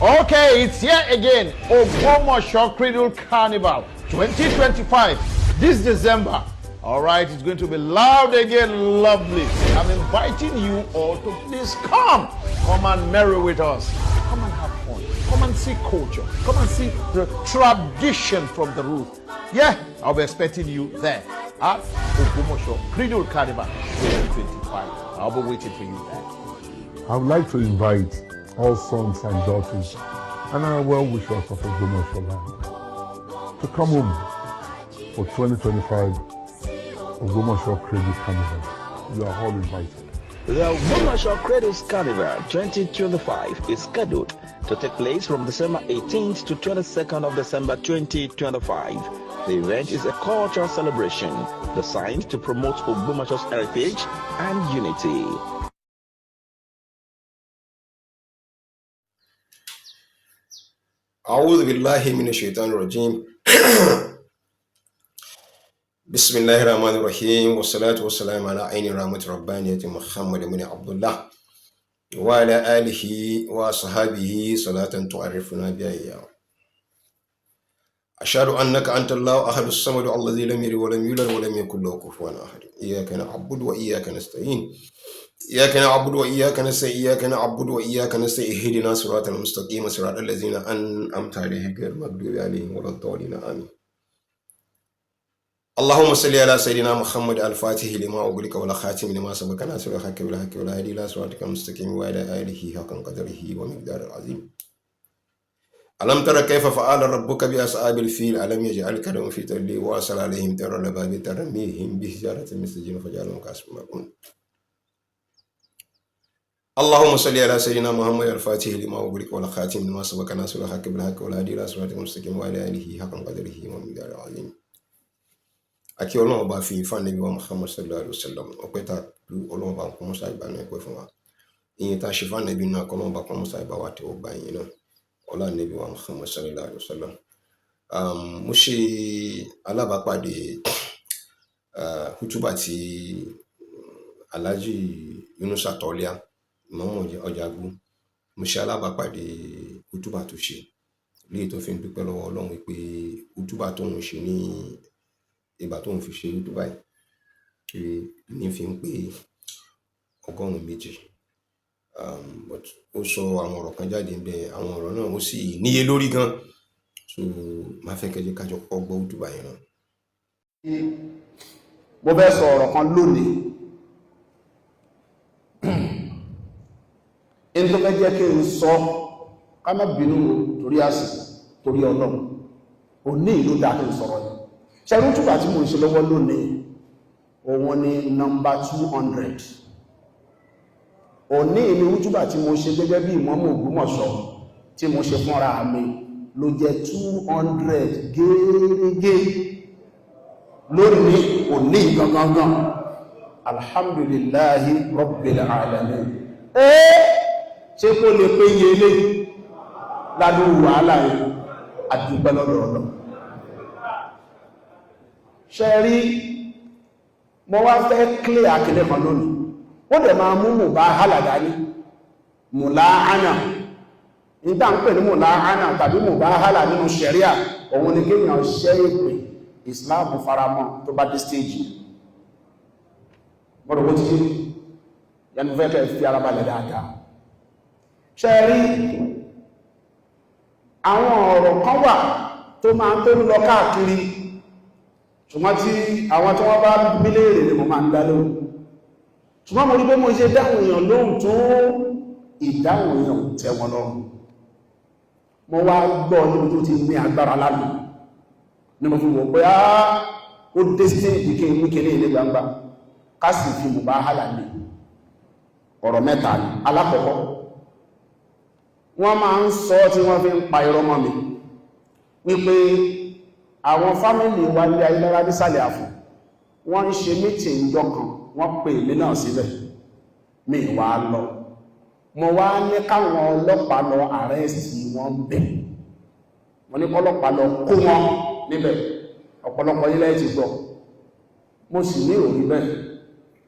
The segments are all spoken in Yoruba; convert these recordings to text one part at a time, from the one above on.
Okay, it's here again. Ogbomoso Cradle Carnival 2025 this December. All right, it's going to be loud again, lovely. I'm inviting you all to please come. Come and merry with us. Come and have fun. Come and see culture. Come and see the tradition from the root. Yeah, I'll be expecting you there at Ogbomoso Cradle Carnival 2025. I'll be waiting for you there. I would like to invite all sons and daughters and our well-wishers of Ogbomoso land to come home for 2025 Ogbomoso Cradle Carnival. You are all invited. The Ogbomoso Cradles Carnival 2025 is scheduled to take place from December 18th to 22nd of December 2025. The event is a cultural celebration designed to promote Ogbomoso's heritage and unity. أعوذ بالله من الشيطان الرجيم. بسم الله الرحمن الرحيم، والصلاة والسلام على عين رحمة ربانية محمد بن عبد الله وعلى آله وصحابه، صلاة تعرفنا بها إياه. أشهد أنك أنت الله أحد الصمد الذي لم يلد ولم يولد ولم يكن له كفوا أحد. إياك نعبد وإياك نستعين، إياك نعبد وإياك نستعين، إياك نعبد وإياك نستعين، اهدنا صراط المستقيم، صراط الذين أنعمت عليهم غير المغضوب عليهم ولا الضالين، آمين. اللهم صل على سيدنا محمد الفاتح لما أغلق والخاتم لما سبق ناصر الحق بالحق والهادي إلى صراطك المستقيم وعلى آله حق قدره ومقداره العظيم. ألم تر كيف فعل ربك بأصحاب الفيل؟ ألم يجعل كيدهم في تضليل وأرسل عليهم طيرا أبابيل ترميهم بحجارة من سجيل فجعلهم كعصف مأكول. اللهم صل على سيدنا محمد الفاتح لما أغلق والخاتم لما سبق ناصر الحق بالحق والهادي إلى صراطك المستقيم وعلى آله حق قدره ومقداره العظيم. Akí Ọlọ́run Ọba fi fún Ànábì wa Muhammad sallallahu alayhi wa sallam. Ọpẹ́ tá a dú, Ọlọ́run Ọba kó mọ́sá ìgbà náà pẹ́ fún wa. Ìyìn tá a ṣe fún Ànábì náà, kọ́lọ́run Ọba kó mọ́sá ìbá wa tẹ́wọ́ gba ìyìn náà. Ọlá Ànábì wa Muhammad sallallahu alayhi wa sallam. Mo ṣe alábàápàdé kútúbà tí Alhaji Yunusa Tọ́líà, Ìmáàmù Ọjàgbó. Mo ṣe alábàápàdé kútúbà tó ṣe léyìí tó fi ń dúpẹ́ lọ́wọ́ Ọlọ́run wípé kútúbà tóun ṣe ní ìgbà tóun fi ṣe kútúbà yìí pé ní fi ń pé 200. But ó sọ àwọn ọ̀rọ̀ kan jáde níbẹ̀, àwọn ọ̀rọ̀ náà ó sì níye lórí gan. So máa fẹ́ kẹ́ jẹ́ ká jọ kọ́kọ́ gbọ́ kútúbà yẹn náà. Mo fẹ́ sọ ọ̀rọ̀ kan lónìí in tó fẹ́ jẹ́ kí n sọ, ká má bínú torí àsìkò, torí Ọlọ́run, òní ìlú dá kí n sọ̀rọ̀ yìí. Ṣẹ́rú túbà tí mo ń ṣe lọ́wọ́ lónìí, òun ni nọ́mbà 200. Òní ni útúbà tí mo ṣe gẹ́gẹ́ bí Ìmáàmù Ògbómọ̀ṣọ́ tí mo ṣe fúnra mi ló jẹ́ 200 gẹ́gẹ́ lónìí, òní gangan. Alhamdulillahi rabbil alamin. Ẹ́ ṣe kó lè pé iye ilé ládúrú wàhálà yìí? Àdúpẹ́ lọ́dọ̀ Ọlọ́run. Ṣe rí, mo wá fẹ́ clear akílẹ̀ kan lónìí, ó dẹ̀ máa mú mùbáhálà dání, mùláhánà. Nígbà ń pè ní mùláhánà tàbí mùbáhálà nínú ṣẹ̀ríà, òun ni kéèyàn ṣẹ́ èpè. Islam faramọ́ tó bá dé stage mọ́rọ̀ bó ti yé yẹnu. Fẹ́ kẹ́ fi ara balẹ̀ dáadáa. Ṣe rí, àwọn ọ̀rọ̀ kan wà tó máa tó ń lọ káàkiri, ṣùgbọ́n tí àwọn tí wọ́n bá bí léèrè ni mo máa ń dá lóhùn. Ṣùgbọ́n mo rí pé mo ṣe dáhùn èèyàn lóhùn tó ìdáhùn èèyàn tẹ́ wọn lọ́rùn. Mo wá gbọ́ níbi tó ti ní agbára lánàá ni mo fi wò pé á ó dé stage kí n wí kíní ilé gbangba, ká sì fi mùbáhálà ní ọ̀rọ̀ mẹ́ta ni. Alákọ̀ọ́kọ́, wọ́n máa ń sọ tí wọ́n fi ń pa irọ́ mọ́ mi wípé àwọn family wa ní Ayélára nísàlẹ̀ Àfọ̀, wọ́n ń ṣe meeting ìjọ kan, wọ́n pè mí náà síbẹ̀, mi wá lọ. Mo wá ní káwọn ọlọ́pàá lọ arrest wọn bẹ̀. Mo ní kọ́lọ́pàá lọ kó wọn níbẹ̀. Ọ̀pọ̀lọpọ̀ ilẹ̀ ti gbọ́. Mo sì ní òrí bẹ́ẹ̀.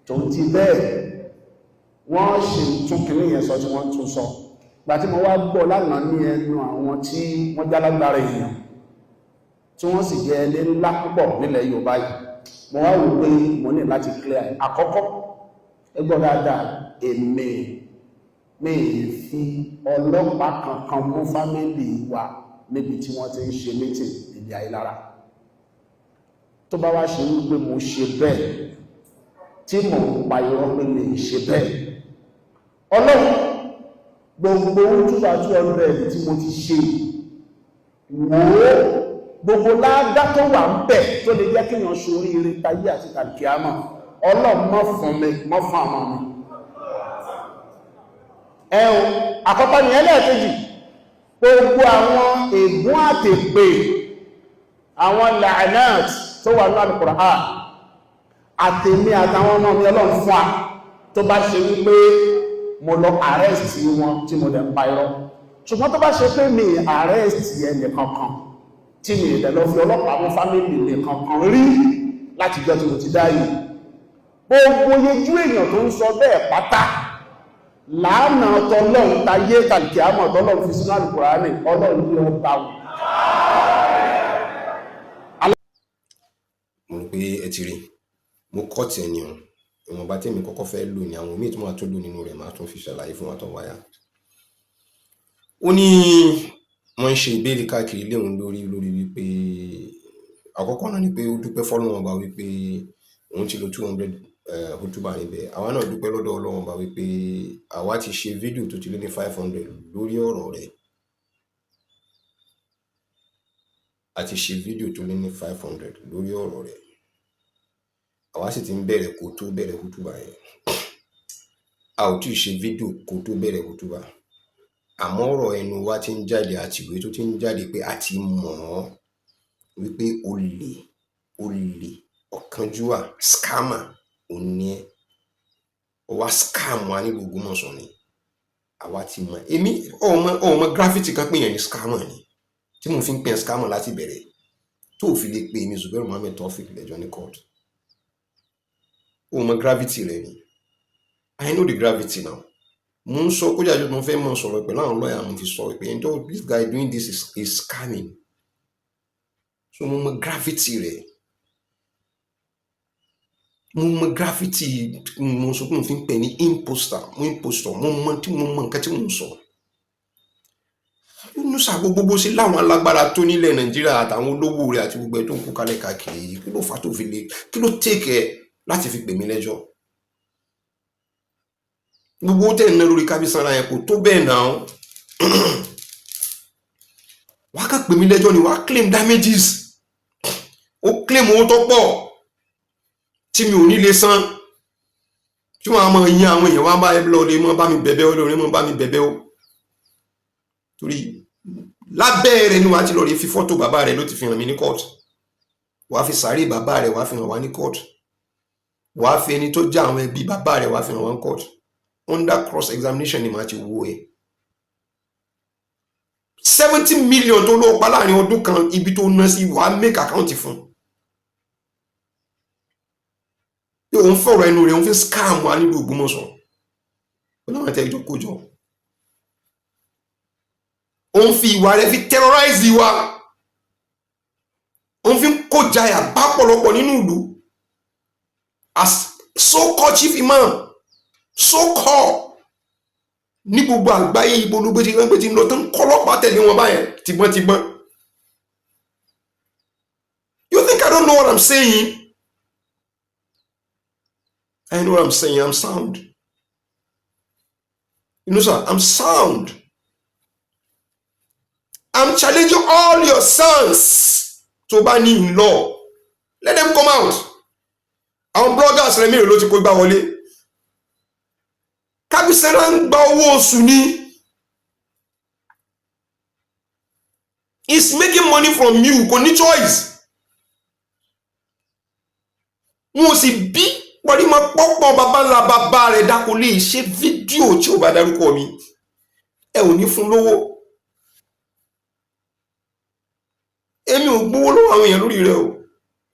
Tó ti bẹ́ẹ̀, wọ́n ṣe tún kìíní yẹn sọ tí wọ́n tún sọ. Gbà tí mo wá gbọ́ lánàá ní ẹnu àwọn tí wọ́n jálágbára èèyàn, tí wọ́n sì jẹ́ ẹni ńlá púpọ̀ nílẹ̀ Yorùbá yìí, mo wá wò pé mo ní láti clear. Àkọ́kọ́, ẹ gbọ́ dáadáa, èmi mi fi ọlọ́pàá kankan mú family wa níbi tí wọ́n ti ń ṣe meeting níbi Ayílára. Tó bá wá ṣe wípé mo ṣe bẹ́ẹ̀, tí mò ń pa irọ́ pé mi ṣe bẹ́ẹ̀, Ọlọ́run, gbogbo túbà 200 tí mo ti ṣe, wò ó, gbogbo ládá tó wà ń bẹ̀ tó lè jẹ́ kéèyàn ṣoríire tayé àti tàlùkìámọ̀, Ọlọ́run, mọ́ fún mi, mọ́ fún àmọ́ mi. Ẹ o, àkọ́kọ́ ni. Ẹlẹ́ẹ̀kejì, gbogbo àwọn ègún àtèpè, àwọn la'anat tó wà ní Al-Qur'an, àtèmi àtàwọn ọmọ mi, Ọlọ́run fún wa. Tó bá ṣe wípé mo lọ arrest wọn tí mo dẹ̀ pa irọ́, ṣùgbọ́n tó bá ṣe pé mi arrest ẹnì kankan, tí mi ìdẹ̀ lọ fi ọlọ́pàá mú family mi kankan rí láti jọ tí mo ti dá yìí, gbogbo yejú èèyàn tó ń sọ bẹ́ẹ̀ pátá, láàánà tọlọ́run tayé tàbí àmọ́ tọlọ́run fi sínú Àlùkùránì, Ọlọ́run ní ọba wọn. Mo rò pé ẹ ti rí mo kọ́ tiẹ̀ ni o. Ìwọ̀nba tèmi kọ́kọ́ fẹ́ lò ní àwọn míì tó máa tún lò nínú rẹ̀, máa tún fi ṣàlàyé fún wa tó wáyà. Ó ní wọ́n ń ṣe ìbéèrè káàkiri ilé òun lórí wípé, àkọ́kọ́ náà ni pé ó dúpẹ́ fọ́lọ́run Ọba wípé òun ti lo 200 hutuba níbẹ̀. Àwa náà dúpẹ́ lọ́dọ̀ Ọlọ́run Ọba wípé àwa ti ṣe fídíò tó ti lé ní 500 lórí ọ̀rọ̀ rẹ̀. A ti ṣe fídíò tó lé ní 500 lórí ọ̀rọ̀ rẹ̀. Àwa sì ti ń bẹ̀rẹ̀ kó tó bẹ̀rẹ̀ hutuba yẹn. A ò tí ì ṣe fídíò kó tó bẹ̀rẹ̀ hutuba, àmọ́ ọ̀rọ̀ ẹnu wa ti ń jáde àti ìwé tó ti ń jáde pé a ti mọ̀ ọ́ wípé olè, olè, ọ̀kánjúwà, scammer òun ni ẹ́. Ó wá scam wa ní Ògbómọ̀ṣọ́ ni. Àwa ti mọ̀. Èmi ọmọ gravity kan pè yẹn ní scammer ni tí mo fi ń pè scammer láti bẹ̀rẹ̀, tó fi lè pe èmi Zubairu Muhammed Taofeek lẹ́jọ́ ní court. Ó mọ gravity rẹ ni. I know the gravity now. Mo ń sọ kójà jù, mo fẹ́ mọ sọ̀rọ̀ pẹ̀lú àwọn lọ́ọ̀yà, mo fi sọ pé this guy doing this is scamming. So mo mọ gravity rẹ̀, mo mọ gravity. Mo sọ pé mo fi ń pè ní imposter, mo impostor. Mo mọ tí mo mọ nǹkan tí mo ń sọ. Yunusa, gbogbo bó ṣe láwọn alágbára tó nílẹ̀ Nàìjíríà àtàwọn olówó rẹ̀ àti gbogbo ẹ̀ tó ń kó kalẹ̀ káàkiri yìí, kí ló fà tó fi le? Kí ló take ẹ láti fi pè mí lẹ́jọ́? Gbogbo tẹ̀ ń ná lórí kábísára yẹn kò tó bẹ́ẹ̀ náà. Wàá kàn pè mí lẹ́jọ́ ni, wàá claim damages. Ó claim owó tó pọ̀ tí mi ò ní lè san, tí wọ́n á máa yan àwọn èèyàn wá bá ẹ lọ lè mọ́ bá mi bẹ̀bẹ̀ ó, lè mọ́ bá mi bẹ̀bẹ̀ ó, torí lábẹ́ rẹ̀ ni wàá ti lọ rí fi fọ́tò bàbá rẹ̀ ló ti fi hàn mí ní court. Wàá fi sàárè bàbá rẹ̀, wàá fi hàn wá ní court. Wàá fi ẹni tó já àwọn ẹbí bàbá rẹ̀, wàá fi hàn wá ní court. Under cross examination ni màá ti wo ẹ. 70 million tó lọ́ọ́ pa láàrin ọdún kan, ibi tó ná sí, wàá make account fún pé òun fọ̀rọ̀ ẹnu rẹ̀, òun fi scam wa nílùú Ògbómọ̀ṣọ́ pẹ̀lú àwọn àtẹ̀jọ́ kójọ. Òun fi ìwà rẹ̀ fi terrorize wa, òun fi ń kó jayà bá pọ̀lọpọ̀ nínú ìlú as so called chief imam, so called ní gbogbo àgbáyé. Ibo ló gbé ti gbé ti ń lọ tó ń kọ́lọ́pàá tẹ̀lé wọn báyẹn tìgbọ́ntìgbọ́n? You think I don't know what I'm saying? I know what I'm saying. I'm sound. You know, sir, I'm sound. I'm challenging all your sons tó bá ní in law. Let them come out. Àwọn bloggers rẹ̀ mélòó ló ti kó gbá wọlé? Kábísẹ́rà ń gba owó oṣù ni. He's making money from you. Kò ní choice. Wọn ò sì bí wọ́n máa pọ́pọ́ bàbá ńlá bàbá rẹ̀ dákò lè ṣe fídíò tí ò bá dárúkọ mi. Ẹ ò ní fún lówó. Èmi ò gbowó lọ́wọ́ àwọn èèyàn lórí rẹ o.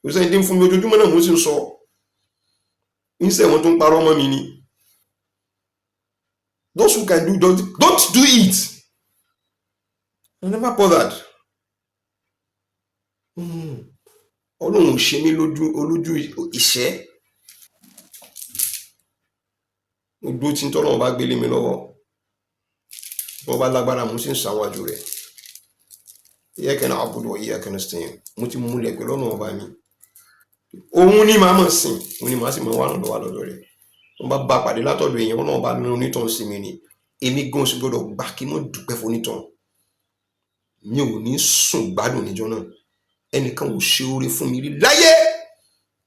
Kò sẹ́ni tí ń fún mi. Ojoojúmọ́ náà mo sì ń sọ ń sẹ̀wọ̀n tó ń parọ́ mọ́ mi ni. Those who can do, don't do it. I never bothered. Ọlọ́run ò ṣe mí lójú olójú ìṣẹ́. Mo dúró tí ń tọ́lọ́run bá gbélé mi lọ́wọ́. Bọ́ bá lágbára, mo sì ń sàwájú rẹ̀. Iyyaka na'budu wa iyyaka nasta'in. Mo ti múlẹ̀ pẹ̀lú ọ̀nà ọba mi. Òun ní màá mọ̀ sìn, òun ní màá sì mọ̀ wá ràn lọ́wọ́ lọ́dọ̀ rẹ̀. Wọ́n bá bá pàdé látọ̀dọ̀ èèyàn, ọlọ́run bá ní onítàn sí mi ni. Èmi gan sì gbọ́dọ̀ gbà kí mo dúpẹ́ fún onítàn. Mi ò ní sùn gbádùn níjọ́ náà. Ẹnìkan ò ṣe oore fún mi rí láyé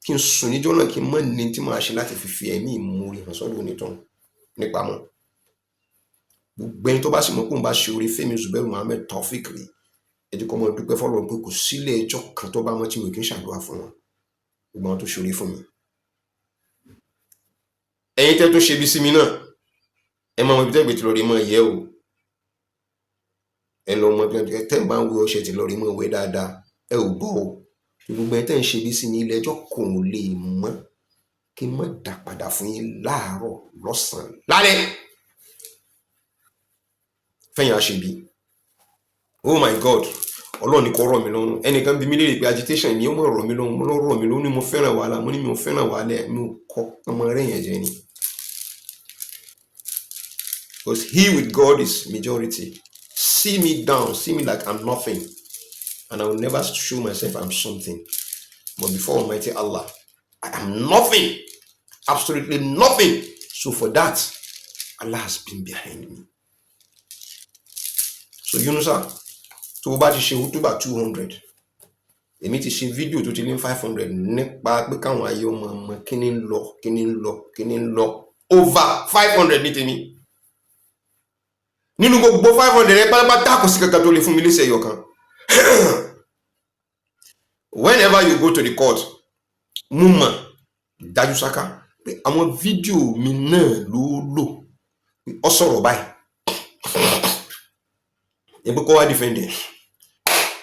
kí n sùn níjọ́ náà kí n mọ̀ ní tí màá ṣe láti fi fi ẹ̀mí ìmoore hàn sọ́dọ̀ onítàn nípamọ́. Gbogbo ẹni tó bá sì mọ̀ pé òun bá ṣe oore fẹ́mi Zubairu Muhammed Taofeek rí, ẹ jẹ́ kó mọ dúpẹ́ fọlọ́run pé kò sílé ẹjọ́ kan tó bá wọn tí mi ò kí ń ṣàdúrà fún wọn. Gbogbo àwọn tó ṣe oore fún mi. Ẹ̀yin tẹ́ tó ṣe bí sí mi náà, ẹ máa mọ ibi tẹ́gbẹ̀ẹ́ ti lọ rí mọ́ yẹ o. Ẹ lọ mọ bí tẹ́ ń bá ń wé ọṣẹ ti lọ rí mọ́ wé dáadáa. Ẹ ò gbọ́ o. Gbogbo ẹni tẹ́ ń ṣe bí sí mi, ilé ẹjọ́ kò lè mọ́ kí n má dá padà fún yín láàárọ̀, lọ́sàn-án, lálẹ́. Fẹ́yìn àṣebí. Oh my God, Ọlọ́run ní kò rọ̀ mí lọ́rùn. Ẹnìkan bí mi léèrè pé agitation mi ó mọ̀ rọ̀ mí lọ́rùn. Mo lọ rọ̀ mí lọ́rùn ní mo fẹ́ràn wàhálà. Mo ní mi ò fẹ́ràn wàhálà, mi ò kọ́ ọmọ rẹ̀ yẹn jẹ ni. Because he with God is majority. See me down, see me like I'm nothing, and I will never show myself I'm something. But before Almighty Allah, I am nothing, absolutely nothing. So for that, Allah has been behind me. So Yunusa, tó o bá ti ṣe hutuba 200, èmi ti ṣe fídíò tó ti lé 500 nípa pé káwọn ayé ọmọ ọmọ kíní ń lọ, kíní ń lọ, kíní ń lọ, over 500 ní tèmi. Nínú gbogbo 500 rẹ pátápátá, kò sí kankan tó lè fún mi léṣe ẹyọ kan. Whenever you go to the court, mo mọ̀ dájú sáká pé àwọn fídíò mi náà ló lò pé ọ sọ̀rọ̀ báyìí, ẹgbẹ́ kọ́ wá defend ẹ̀.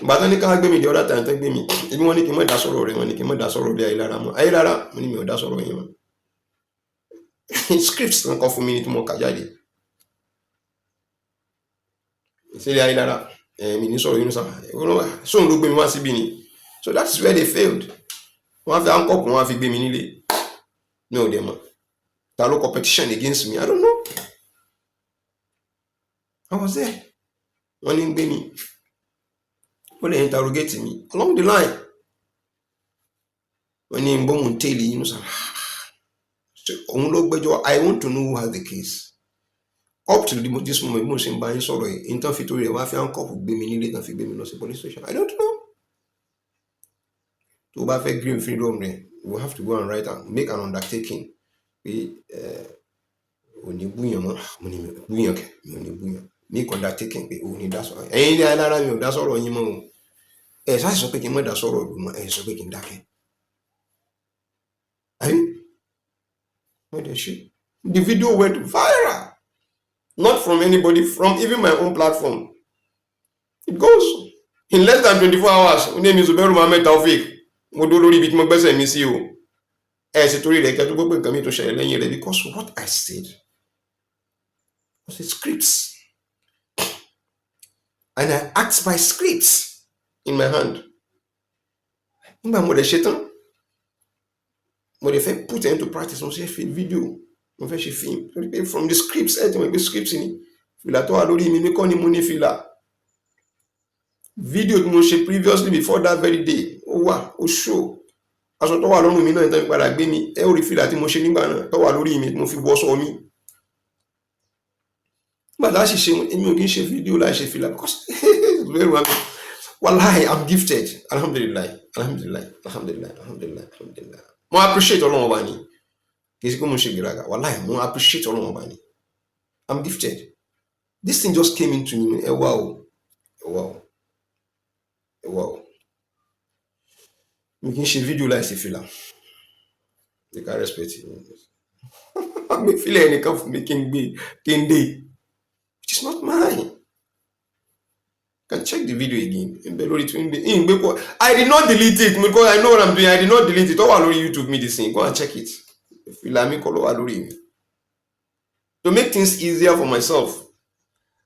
Ìgbà tán ní ká gbé mi, the other time tán gbé mi ibi, wọ́n ní kí n má dá sọ̀rọ̀ rẹ̀, wọ́n ní kí n má dá sọ̀rọ̀ bí Ayélára mọ́. Ayélára, mo ní mi ò dá sọ̀rọ̀ yín mọ́. Scripts tán kọ fún mi ní tí mo kà jáde sílẹ̀ Ayélára, ẹ̀mí ní sọ̀rọ̀ Yunusa sóun ló gbé mi wá síbí ni. So that is where they failed. Wọ́n á fi handcuff, wọ́n á fi gbé mi nílé. Mi ò dẹ̀ mọ̀ ta ló competition against me. I don't know. I was there. Wọ́n ní gbé mi, wọ́n lè interrogate mi along the line. Wọ́n ní bọ́mù ń tẹ̀lé Yunusa, òun ló gbẹ́jọ́. I want to know who has the case up to this moment. Mo ṣe ń bá yín sọ̀rọ̀ yìí, nǹkan fi torí rẹ̀ wá fi handcuff gbé mi nílé tán, fi gbé mi lọ sí police station, I don't know. Tó o bá fẹ́ green freedom rẹ̀, you have to go and write and make an undertaking pé ò ní búyàn mọ́. Mo ní mi ò búyàn kẹ̀, mi ò ní búyàn. Make undertaking pé ò ní dá sọ̀rọ̀ ẹ̀yin ní alára, mi ò dá sọ̀rọ̀ yín mọ́ o. Ẹ̀ sáà sọ pé kí n má dá sọ̀rọ̀ ìlú mọ́, ẹ̀ sọ pé kí n dákẹ́, àbí wọ́n dẹ̀ ṣe. The video went viral, not from anybody, from even my own platform. It goes in less than 24 hours. Ó ní èmi Zubairu Muhammed Taofeek, mo dó lórí ibi tí mo gbẹ́sẹ̀ mi sí o. Ẹ sì torí rẹ̀ kẹ́ tó gbọ́ pé nǹkan mi tó ṣẹlẹ̀ lẹ́yìn rẹ̀, because what I said was a script and I act by scripts in my hand. Nígbà mo dẹ̀ ṣe tán, mo dẹ̀ fẹ́ put into practice. Mo ṣe fi fídíò, mo fẹ́ ṣe fíìmù torí pé from the scripts, ẹ̀ tí mo gbé scripts ni fìlà tó wà lórí mi, mi kọ́ ni mo ní fìlà. Fídíò tí mo ṣe previously, before that very day, ó wà, ó show aṣọ tó wà lọ́rùn mi náà. Ìtàn padà gbé mi, ẹ ó rí fìlà tí mo ṣe nígbà náà tó wà lórí mi, mo fi wọṣọ mi nígbà tá a sì ṣe. Èmi ò kí ń ṣe fídíò láì ṣe fìlà because wàláhì, I'm gifted. Alhamdulillahi, alhamdulillahi, alhamdulillahi, alhamdulillahi, alhamdulillahi. Mo appreciate Ọlọ́run Ọba ni, kì í ṣe pé mo ṣe gbéraga. Wàláhì, mo appreciate Ọlọ́run Ọba ni. I'm gifted. This thing just came into me. Ẹ wá o, ẹ wá o, ẹ wá o. Mi kì í ṣe fídíò láì ṣe fìlà. You can respect it. Gbé fìlà ẹnìkan fún mi kí n gbé kí n dé. It is not mine. You can check the video again. N bẹ lórí tí n gbé n gbé kọ. I did not delete it because I know what I'm doing. I did not delete it. Ó wà lórí YouTube mi this thing. Go and check it. Fìlà mi kọ́ ló wà lórí mi. To make things easier for myself,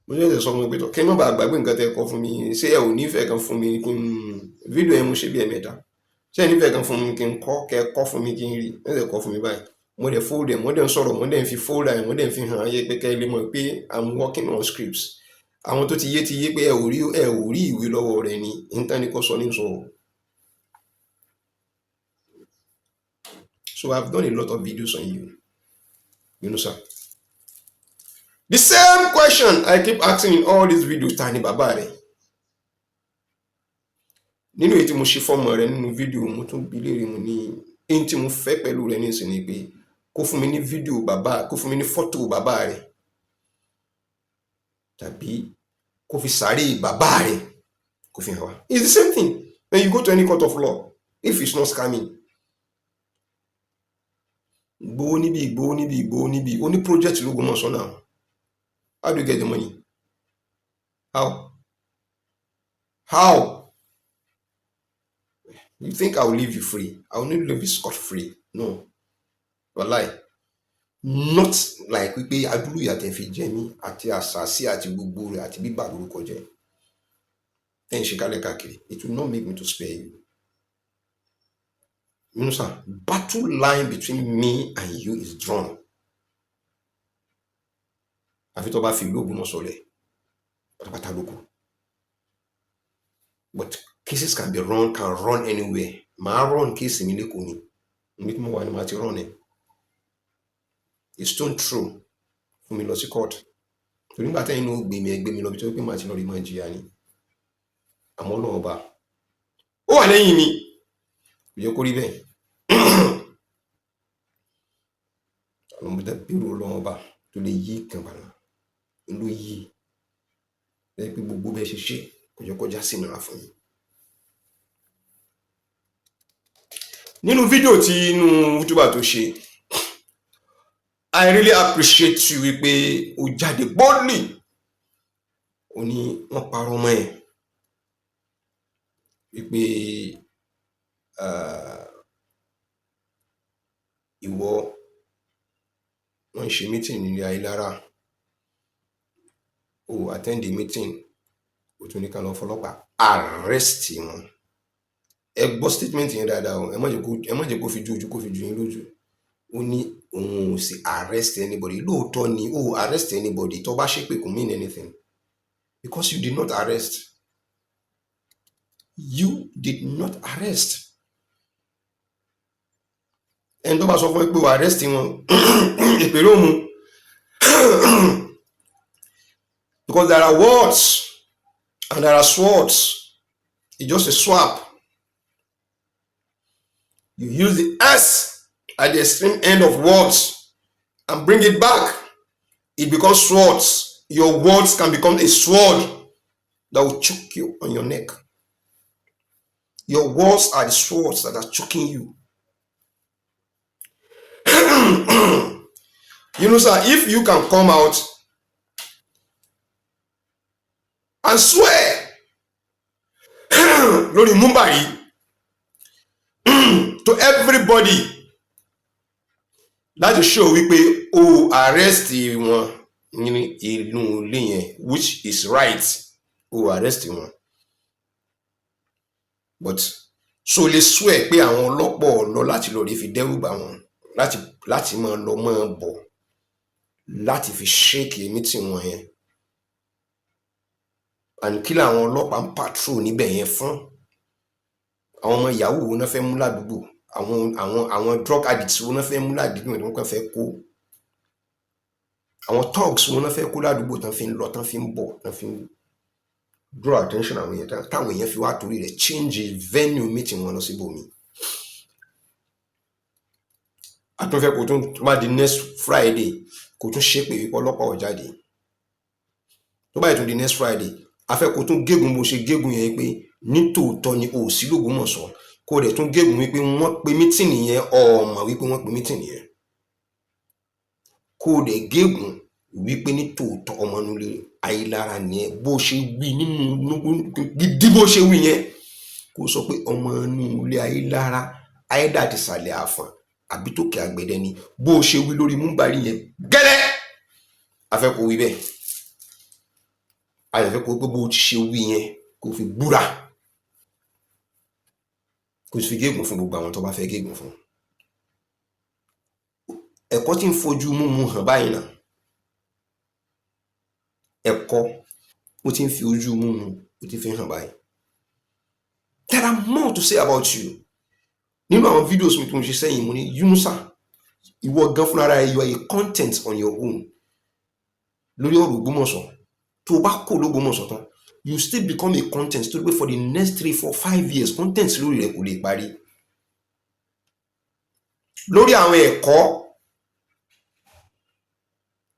mo ṣẹ̀ṣẹ̀ sọ fún mi pé tó kí n má bàa gbàgbé nǹkan tẹ́ kọ fún mi. Ṣé ẹ ò nífẹ̀ẹ́ kan fún mi kí n fídíò yẹn mo ṣe bí ẹ̀mẹ́ta? Ṣé ẹ nífẹ̀ẹ́ kan fún mi kí n kọ́, kẹ́ ẹ kọ́ fún mi kí n rí? Ẹ ṣẹ̀ kọ́ fún mi báyìí. Mo dẹ̀ fold ẹ̀, mo dẹ̀ ń sọ̀rọ̀, mo dẹ̀ ń fi folder ẹ̀, mo dẹ̀ ń fi hàn ayé pé kẹ́ ẹ lè mọ̀ pé I'm working on scripts. Àwọn tó ti yé ti yé pé ẹ ò rí ìwé lọ́wọ́ rẹ̀ ni intanet sọ ní sọ. So I've done a lot of videos on you, Yunusa. The same question I keep asking in all these videos: ta ni bàbá rẹ̀? Nínú èyí tí mo ṣe fọ́mọ rẹ̀ nínú fídíò, mo tún bi léèrè, mo ní èyí tí mo fẹ́ pẹ̀lú rẹ̀ nísìnyí pé kó fún mi ní fídíò bàbá, kó fún mi ní fọ́tò bàbá rẹ̀, tàbí kó fi sàárè bàbá rẹ̀ kó fi hàn wá. It's the same thing when you go to any court of law, if it's not scamming. Gbowó níbí, gbowó níbí, gbowó níbí, ó ní project l'Ógbómọ̀ṣọ́ náà. How do you get the money? How you think I will leave you free? I will not leave you scot free. No, wallahi, not like wípé adúrú ìyà tẹ́ fi jẹ mí àti àṣàsí àti gbogbo rẹ̀ àti bíbà lórúkọ jẹ́ tẹ́ ń ṣe kálẹ̀ káàkiri. It will not make me to spare you. Yunusa, battle line between me and you is drawn. Àfi tó bá fi ìlú Ògbómọ̀ṣọ́ lẹ̀ pátápátá lóko. But cases can be run, can run anywhere. Màá run case mi l'Ékòó ni, níbi tí mo wà ni màá ti run ẹ̀. A stone throw fún mi lọ sí court, torí nígbà tẹ́yìn náà ó gbé mi, ẹ gbé mi lọ bí tó pé màá ti lọ rí máa jìyà ni. Àmọ́ Ọlọ́run Ọba ó wà lẹ́yìn mi, kò yẹ kó rí bẹ́ẹ̀. Àwọn ọmọdé bírò Ọlọ́run Ọba tó lè yí ìkàn padà ló yí lẹ́yìn pé gbogbo bẹ́ẹ̀ ṣe ṣe kò yẹ kó já sí ìnira fún yín. Nínú fídíò tí inú youtuber tó ṣe, I really appreciate you wípé o jáde boldly, o ní wọ́n parọ́ mọ́ ẹ wípé ìwọ wọ́n ń ṣe meeting nílé Ayélára, o attend the meeting, o tún ní ká lọ fọlọ́pàá arrest wọn. Ẹ gbọ́ statement yẹn dáadáa o. Ẹ má jẹ́ kó fi ju ojú, kó fi ju yín lójú. Ó ní òun ò sì arrest anybody. Lóòótọ́ ni ó arrest anybody. Tó bá ṣépè, kò mean anything, because you did not arrest. You did not arrest. Ẹni tó bá sọ fún ẹ pé o arrest wọn, ìpèrè òmu, because there are words and there are swords. It's just a swap. You use the S at the extreme end of words and bring it back, it becomes swords. Your words can become a sword that will choke you on your neck. Your words are the swords that are choking you. Sir, if you can come out and swear lórí múmbàrí to everybody láti show wípé o arrest wọn ní inú ilé yẹn, which is right, o arrest wọn, but so lè swear pé àwọn ọlọ́pọ̀ lọ láti lọ rí fi dẹ́rù bà wọ́n, láti máa lọ máa bọ̀, láti fi shake meeting wọn yẹn? And kí làwọn ọlọ́pàá ń patrol níbẹ̀ yẹn fún? Àwọn ọmọ yahoo wo náà fẹ́ mú ládùúgbò? Àwọn drug addicts wo náà fẹ́ mú ládùúgbò tí wọ́n kàn fẹ́ kó? Àwọn thugs wo náà fẹ́ kó ládùúgbò tán fi ń lọ, tán fi ń bọ̀, tán fi ń draw attention àwọn èèyàn, táwọn èèyàn fi wá torí rẹ̀ change venue meeting wọn lọ síbòmí? Àtúnfẹ́ kò tún tó bá di next Friday, kò tún ṣépè wípé ọlọ́pàá ò jáde. Tó bá yìí tún di next Friday, afẹ́ kò tún gégùn bó ṣe gégùn yẹn pé nítòótọ́ ni o ò sí l'Ógbómọ̀ṣọ́, kó rẹ̀ tún gégùn wípé wọ́n pe meeting yẹn, ọ̀ọ́mọ̀ wípé wọ́n pe meeting yẹn, kó rẹ̀ gégùn wípé nítòótọ́ ọmọ inú Ayélára ni ẹ, bó ṣe wí nínú gidi, bó ṣe wí yẹn, kó sọ pé ọmọ inú ilé Ayélára ayédà ti sàlẹ̀ àfọ̀n àbí tòkè àgbẹ̀dẹ ni, bó ṣe wí lórí múmbàrí yẹn gẹ́lẹ́. A fẹ́ kó wí bẹ́ẹ̀, a lè fẹ́ kó pé bó ti ṣe wí yẹn, kó fi búra, kó sì fi gégùn fún gbogbo àwọn tó bá fẹ́ gégùn fún. Ẹ̀kọ́ tí ń fojú múmu hàn báyìí náà, ẹ̀kọ́ ó ti ń fi ojú múmu, ó ti fi hàn báyìí. There are more to say about you. Nínú àwọn videos mi tó ń ṣe sẹ́yìn, mo ní, Yunusa, ìwọ gan fúnra rẹ, you are a content on your own lórí ọ̀rọ̀ Ògbómọ̀ṣọ́. Tó o bá kó l'Ógbómọ̀ṣọ́ tán, you still become a content, tó pé for the next 3, 4, 5 years, content lórí rẹ kò lè parí, lórí àwọn ẹ̀kọ́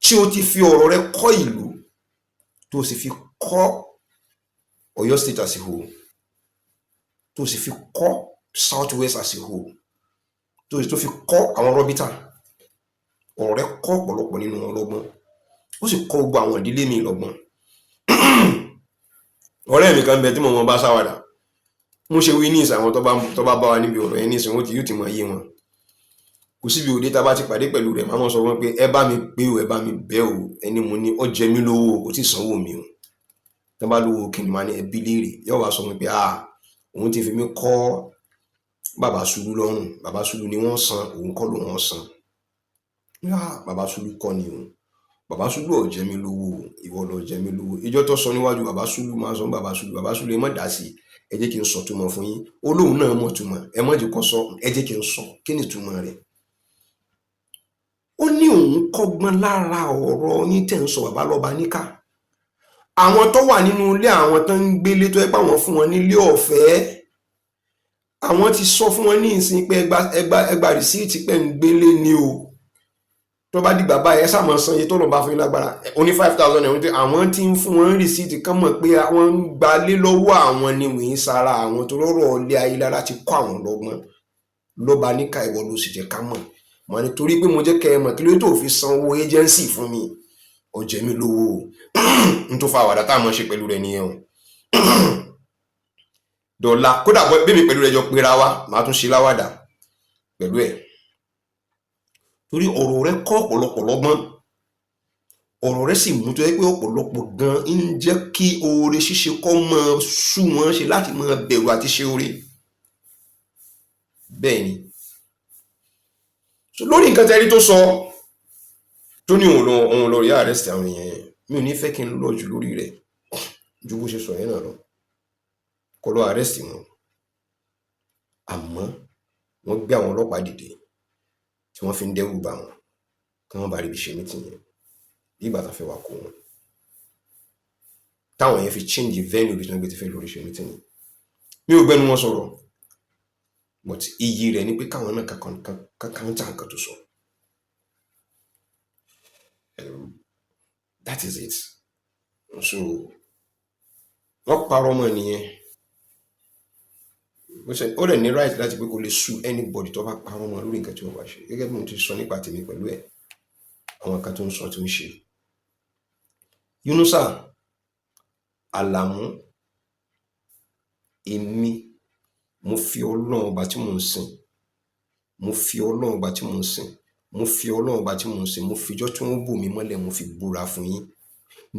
tí o ti fi ọ̀rọ̀ rẹ kọ́ ìlú, tó o sì fi kọ́ Ọ̀yọ́ State as a whole, tó o sì fi kọ́ South West as a whole, tó o sì tó fi kọ́ àwọn rọ́bítà. Ọ̀rọ̀ rẹ kọ́ ọ̀pọ̀lọpọ̀ nínú wọn lọ́gbọ́n, ó sì kọ́ gbogbo àwọn ìdílé mi lọ́gbọ́n. Ọ̀rẹ́ mi kan bẹ tí mo mọ bá ṣàwàdà, mo ṣe wí ní ìsìn, àwọn tó bá bá wa níbi ọ̀rọ̀ yẹn ní ìsìn, wọ́n ti yóò ti mọ iye wọn. Kò síbi òde tá a bá ti pàdé pẹ̀lú rẹ̀, máa mọ̀ sọ wọn pé ẹ bá mi pé o, ẹ bá mi bẹ́ o, ẹni mo ní ó jẹ mí lówó, kò tí ì sanwó mi o. Tó bá lówó kí ni, máa ní ẹbí léèrè, yóò wá sọ wọn pé, ah, òun ti fi mí kọ́ bàbá Sùlù lọ́rùn, bàbá Sùlù ni wọ́n san, òun kọ́ ló wọ́n san. Ah, bàbá Sùlù kọ́ ni o, bàbá Sùlù ò jẹ mí lówó, ìwọ ló jẹ mí lówó. Ìjọ tó sọ níwájú bàbá Sùlù, máa sọ bàbá Sùlù, bàbá Sùlù, ẹ má dá sí, ẹ jẹ́ kí n sọ túmọ̀ fún yín. Ó lóun náà mọ̀ túmọ̀, ẹ má jẹ́ kó sọ, ẹ jẹ́ kí n sọ kí ni túmọ̀ rẹ̀. Ó ní òun kọ́gbọ́n lára ọ̀rọ̀ yín tẹ̀ ń sọ bàbá lọ́ba níkà, àwọn tó wà nínú ilé, àwọn tó ń gbélé, tó yẹ pé àwọn fún wọn nílé ọ̀fẹ́, àwọn ti sọ fún wọn ní ìsìn pé ẹgba ẹgba ẹgba receipt pé ń gbélé ni o. Tó bá dìgbà báyìí, ẹ sáà máa san iye tó lọ́n bá fún yín lágbára. Ó ní 5,000 ẹ̀wọ̀n tí àwọn tí ń fún wọn receipt kán mọ̀ pé àwọn ń gbalé lọ́wọ́ àwọn ni wọ́n ń sara àwọn tó lọ́rọ̀ ilé ayélujára ti kọ́ àwọn lọ́gbọ́n lọ́ba níkà. Ìwọ ló sì jẹ́ ká mọ̀ mọ̀ nítorí pé mo jẹ́ kẹ́ ẹ mọ̀ kí ló tó fi san owó agency fún mi, ó jẹ mí lówó o. N tó fa àwàdà tá a mọ̀ ṣe pẹ̀lú rẹ̀ nìyẹn o. Dọ̀la kódà bẹ́ẹ̀ mi pẹ̀lú rẹ̀ jọ pera wa, màá tún ṣe láwàdà pẹ̀lú ẹ̀, torí ọ̀rọ̀ rẹ̀ kọ́ ọ̀pọ̀lọpọ̀ lọ́gbọ́n. Ọ̀rọ̀ rẹ̀ sì mú tó yẹ pé ọ̀pọ̀lọpọ̀ gan ń jẹ́ kí oore ṣíṣe kọ́ máa sú wọn ṣe láti máa bẹ̀rù àti ṣe oore. Bẹ́ẹ̀ ni. So lórí nǹkan tẹ́rí tó sọ, tó ní òun lọ rí arrest àwọn èèyàn yẹn, mi ò ní fẹ́ kí n lọ jù lórí rẹ̀ ju bó ṣe sọ yẹn náà lọ. Kó lọ arrest wọn, àmọ́ wọ́n gbé àwọn ọlọ́pàá dìde tí wọ́n fi ń dẹ́rù bà wọ́n kí wọ́n bá rí ibi ṣe meeting yẹn, bí ìgbà tá a fẹ́ wá kó wọn, táwọn yẹn fi change venue bí wọ́n gbé ti fẹ́ lórí ṣe meeting yẹn. Mi ò gbẹ́nu wọn sọ̀rọ̀, but iyì rẹ̀ ni pé káwọn náà kàkàntà nǹkan tó sọ. That is it. So wọ́n parọ́ mọ́ nìyẹn. Bó ṣe ó dẹ̀ ní right láti pé kó lè sue anybody tó bá parọ́ mọ́ lórí nǹkan tí wọ́n bá ṣe, gẹ́gẹ́ bí mo ti sọ nípa tèmi pẹ̀lú ẹ̀, àwọn nǹkan tó ń sọ, tó ń ṣe. Yunusa Alamu, èmi mo fi Ọlọ́run ọba tí mò ń sìn, mo fi Ọlọ́run ọba tí mò ń sìn, mo fi Ọlọ́run ọba tí mò ń sìn, mo fi ijọ́ tí wọ́n bò mí mọ́lẹ̀, mo fi búra fún yín.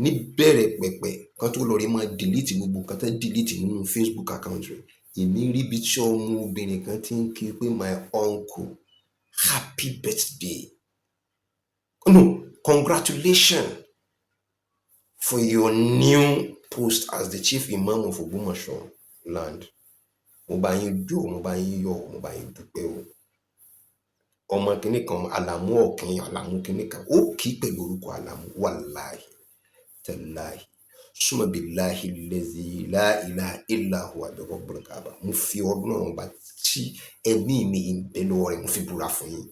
Níbẹ̀rẹ̀ pẹ̀pẹ̀ kan tó lọ rí máa delete gbogbo nǹkan tó delete nínú Facebook account rẹ̀, èmi rí ibi tí ọmọbìnrin kan ti ń kí pé, "My uncle, happy birthday, no, congratulations for your new post as the chief imam of Ògbómọ̀ṣọ́ land. Mo bá yín jó, mo bá yín yọ̀, mo bá yín dúpẹ́ o." Ọmọ kìnnì kan, Àlàmú Ọ̀kìn, Àlàmú kìnnì kan, ó kì í pẹ̀lú orúkọ Àlàmú. Wàláhì tàláhì, summa billahi allazi la ilaha illa huwa bi rabbil kaaba, mo fi Ọlọ́run ọba tí ẹ̀mí mi ń bẹ lọ́wọ́ rẹ̀, mo fi búra fún yín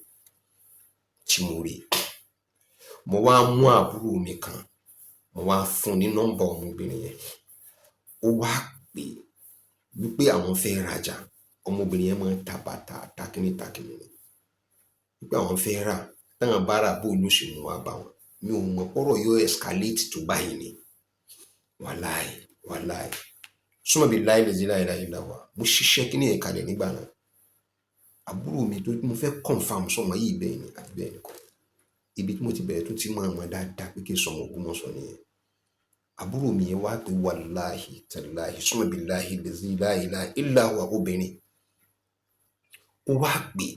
tí mo rí. Mo wá mú àbúrò mi kan, mo wá fún ní nọ́mbà ọmọbìnrin yẹn. Ó wá pè wípé àwọn fẹ́ rajà. Ọmọbìnrin yẹn máa ń ta bàtà takíní takíní ni, wípé àwọn fẹ́ rà, táwọn bá rà, bóun ló ṣe mú wá bá wọn. Mi ò mọ̀ pọ́rọ̀ yóò escalate tó báyìí ni. Wàláì wàláì, summa billahi allazi la ilaha illa huwa, mo ṣiṣẹ́ kíní yẹn kalẹ̀ nígbà náà. Àbúrò mi tó mo fẹ́ confirm sọmọ yìí, bẹ́ẹ̀ ni àti bẹ́ẹ̀ ni kọ́. Ibi tí mo ti bẹ̀rẹ̀ tún ti máa mọ̀ dáadáa pé kí n sọmọ Ògbómọ̀ṣọ́ nìyẹn. Àbúrò mi yẹn wá pé wàláhì tàláhì summa billahi lazi la ilaha illa huwa, obìnrin ó wá pè,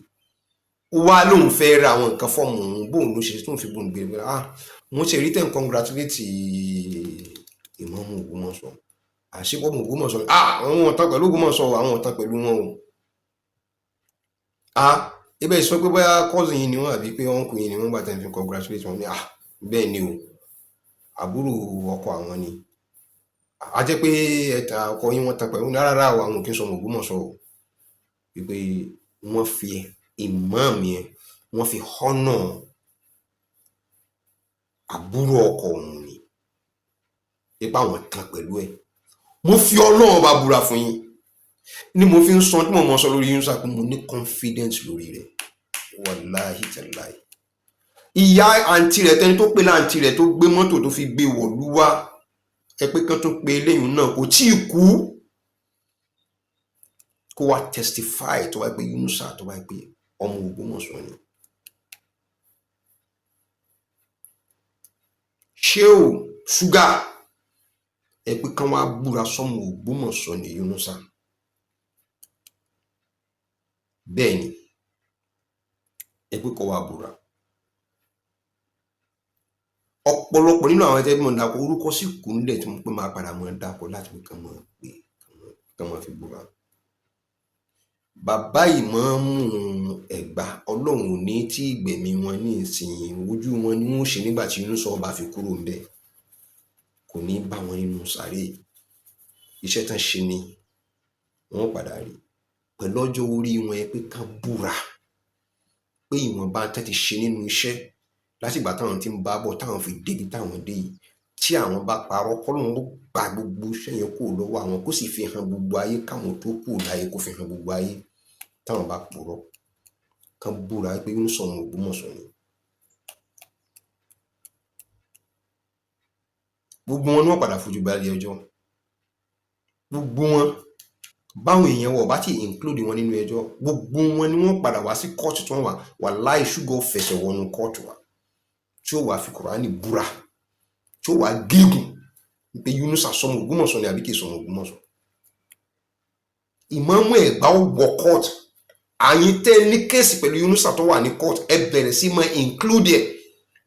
ó wá lóun fẹ́ ra àwọn nǹkan fọ́ọ̀mù òun, bóun ló ṣe tóun fi bóun gbé gbé. Ah, mo ṣe rí tẹ̀ ń congratulate ìmáàmù Ògbómọ̀ṣọ́, àṣepọ̀ Ògbómọ̀ṣọ́. Ah, àwọn ọ̀tá pẹ̀lú Ògbómọ̀ṣọ́, àwọn ọ̀tá pẹ̀lú wọn o. Ah, ibẹ̀ sọ pé bóyá cousin yìí ni wọ́n àbí pé uncle yìí ni wọ́n gbà tẹ̀ ń fi congratulate wọn ní. Ah, bẹ́ẹ̀ ni o, àbúrò ọkọ àwọn ni. A jẹ́ pé ẹ̀ta ọkọ yín wọ́n tan pẹ̀lú rárá o, àwọn ò kí ń sọmọ Ògbómọ̀ṣọ́ o, wípé wọ́n fi ìmáàmù yẹn, wọ́n fi honour àbúrò ọkọ òun ni, ipa àwọn tan pẹ̀lú ẹ̀. Mo fi Ọlọ́run bá búra fún yín ni mo fi ń sọ tí mo mọ sọ lórí Yunusa pé mo ní confidence lórí rẹ̀. Wàláhì tàláhì, ìyá àǹtí rẹ̀, tẹni tó pè láǹtí rẹ̀ tó gbé mọ́tò tó fi gbé wọ̀lú wá, ẹ pé kán tó pe eléyìí náà kò tí ì kú, kó wá testify tó wá pé Yunusa tó wá pé ọmọ Ògbómọ̀ṣọ́ ni. Ṣé o ṣúgà ẹ pé kán wá búra sọmọ Ògbómọ̀ṣọ́ ni Yunusa? Bẹ́ẹ̀ ni, ẹ pé kó wá búra. Ọ̀pọ̀lọpọ̀ nínú àwọn ẹgbẹ́ mọ̀ dáko orúkọ sì kú nílẹ̀ tí mo pé máa padà mọ̀ dáko láti pé kán mọ̀ pé kán mọ̀ fi búra. Bàbá ìmáàmù Ẹ̀gbá, Ọlọ́run ò ní tí ìgbẹ̀mí wọn ní ìsìn, ojú wọn ni wọ́n ṣe nígbà tí Yunusa bá fi kúrò ńbẹ̀, kò ní bá wọn nínú sàréè. Iṣẹ́ tán ṣe ni wọ́n padà rí pẹ̀lú ọjọ́ orí wọn yẹn, pé kán búra pé ìwọ̀nba tán ti ṣe nínú iṣẹ́ látìgbà táwọn ti ń bá bọ̀ táwọn fi débi táwọn dé yìí, tí àwọn bá parọ́, kọ́lọ́run ó gba gbogbo iṣẹ́ yẹn kúrò lọ́wọ́ àwọn, kó sì fi hàn gbogbo ayé káwọn tó kù láyé, kó fi hàn gbogbo ayé táwọn bá purọ́. Kán búra pé Yunusa ọmọ Ògbómọ̀ṣọ́ ni. Gbogbo wọn ni wọ́n padà fojú balẹ̀ ẹjọ́. Gbogbo wọn, báwọn èèyàn wọ̀ bá ti include wọn nínú ẹjọ́, gbogbo wọn ni wọ́n padà wá sí kóòtù tí wọ́n wà. Wàláì, ṣúgà fẹsẹ̀ wọnú kóòtù wa tí ó wàá fi Kùránì búra, tí ó wàá gégùn pé Yunusa sọmọ Ògbómọ̀ṣọ́ ni àbí kì í sọmọ Ògbómọ̀ṣọ́. Ìmáàmù Ẹ̀gbá ó wọ kóòtù. Àyín tẹ́ ní case pẹ̀lú Yunusa tó wà ní kóòtù, ẹ bẹ̀rẹ̀ sí máa include ẹ̀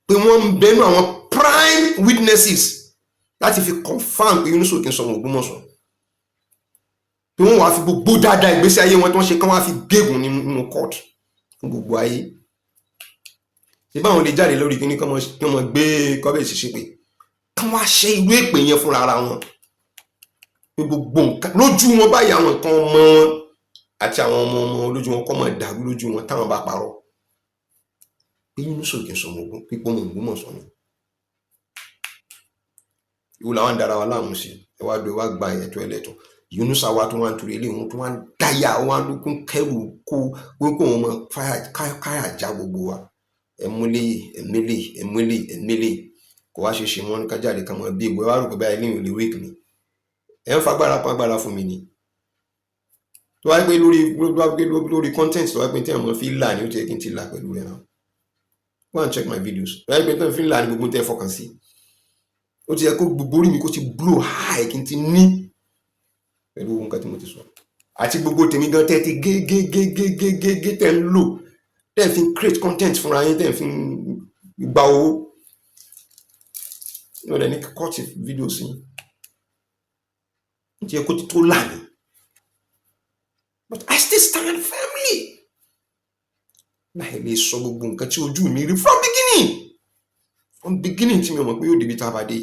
pé wọ́n ń bẹnu àwọn prime witnesses láti fi confirm pé Yunusa kì í sọmọ Ògbómọ̀ṣọ́, pé wọ́n wàá fi gbogbo dáadáa ìgbésí ayé wọn tí wọ́n ṣe kán wàá fi gégùn nínú kóòtù fún gbogbo ayé. Ṣé báwọn lè jáde lórí kíní kán mọ gbé kọ́bẹ̀sì ṣépè, kán wá ṣe irú èpè yẹn fúnra ara wọn, pé gbogbo nǹkan lójú wọn báyìí, àwọn nǹkan ọmọ wọn àti àwọn ọmọ ọmọ lójú wọn kọ́ mọ̀ dàrú lójú wọn táwọn bá parọ́ pé Yunusa kì í sọmọ Ògún, pípọ́ ọmọ Ògbómọ̀ṣọ́ ni. Ìwọ làwọn ń dara wa láàmú sí. Ẹ wá do, ẹ wá gba ẹ̀tọ́ ẹlẹ́tọ̀. Yunusa wa tó wá ń torí eléyìí tó wá ń dáyà, wá ń lókun kẹrù kó wípé òun mọ káyà já gbogbo wa. Ẹmúlé ẹmílẹ ẹmílẹ ẹmílẹ kò wá ṣe ṣe wọn ká jáde ká mọ bí egbò. Ẹ wá rò pé báyìí eléyìí ò lè wéèkì mi, ẹ ń fagbára pagbára fún mi ni. Tó wáyé pé lórí content, tó wáyé pé tí àwọn fi là ní, ó ti yẹ kí n ti là pẹ̀lú rẹ̀ náà. Go and check my videos. Tó wáyé pé tí wọ́n fi là ní gbogbo tẹ́ fọkàn sí, ó ti yẹ kó gbogbo orí mi kó ti blow high, kí n ti ní pẹ̀lú nǹkan tí mo ti sọ àti gbogbo tèmi gan tẹ́ ti gé gé gé gé gé gé gé, tẹ́ ń lò, tẹ́ fi ń create content fúnra yín, tẹ́ fi ń gba owó ní ọ̀dẹ̀ ní cut video sí ní ti yẹ kó ti tó là ní. But I still stand firmly láì lè sọ gbogbo nǹkan tí ojú mi rí from beginning, from beginning tí mi ò mọ̀ pé yóò débi tá a bá dé.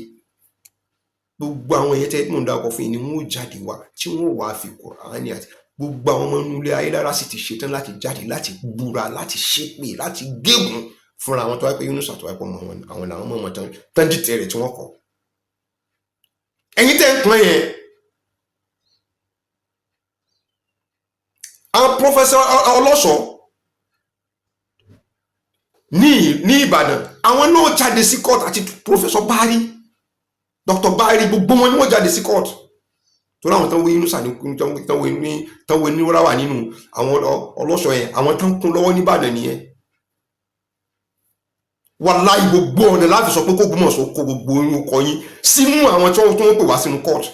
Gbogbo àwọn èèyàn tẹ́ mò ń dákọ̀ fún yín ni wọ́n ó jáde wá, tí wọ́n wàá fi Kùránì àti gbogbo àwọn ọmọ inú ilé ayélujára sì ti ṣetán láti jáde, láti búra, láti ṣépè, láti gégùn fúnra àwọn tó wáyé pé Yunusa tó wáyé pọ̀ mọ́ àwọn làwọn mọ̀ wọn tán dìtẹ̀ rẹ̀ tí wọ́n kọ̀. Ẹ̀yin tẹ́ ń pọ́n yẹn, àwọn Professor Ọlọ́ṣọ́ ní Ìbàdàn, àwọn náà jáde sí court, àti Professor Bari, Dr. Bari, gbogbo wọn ni wọ́n jáde sí court torí àwọn tán wé Yunusa ní tán wé ní wúráwà nínú àwọn ọlọ́ṣọ́ yẹn, àwọn tán kún lọ́wọ́ nìbàdàn nìyẹn. Wàláhì, gbogbo ọ̀nà láti sọ pé kó Ògbómọ̀ṣọ́ kó gbogbo oyún ọkọ yín sínú àwọn tí wọ́n pè wá sínú court.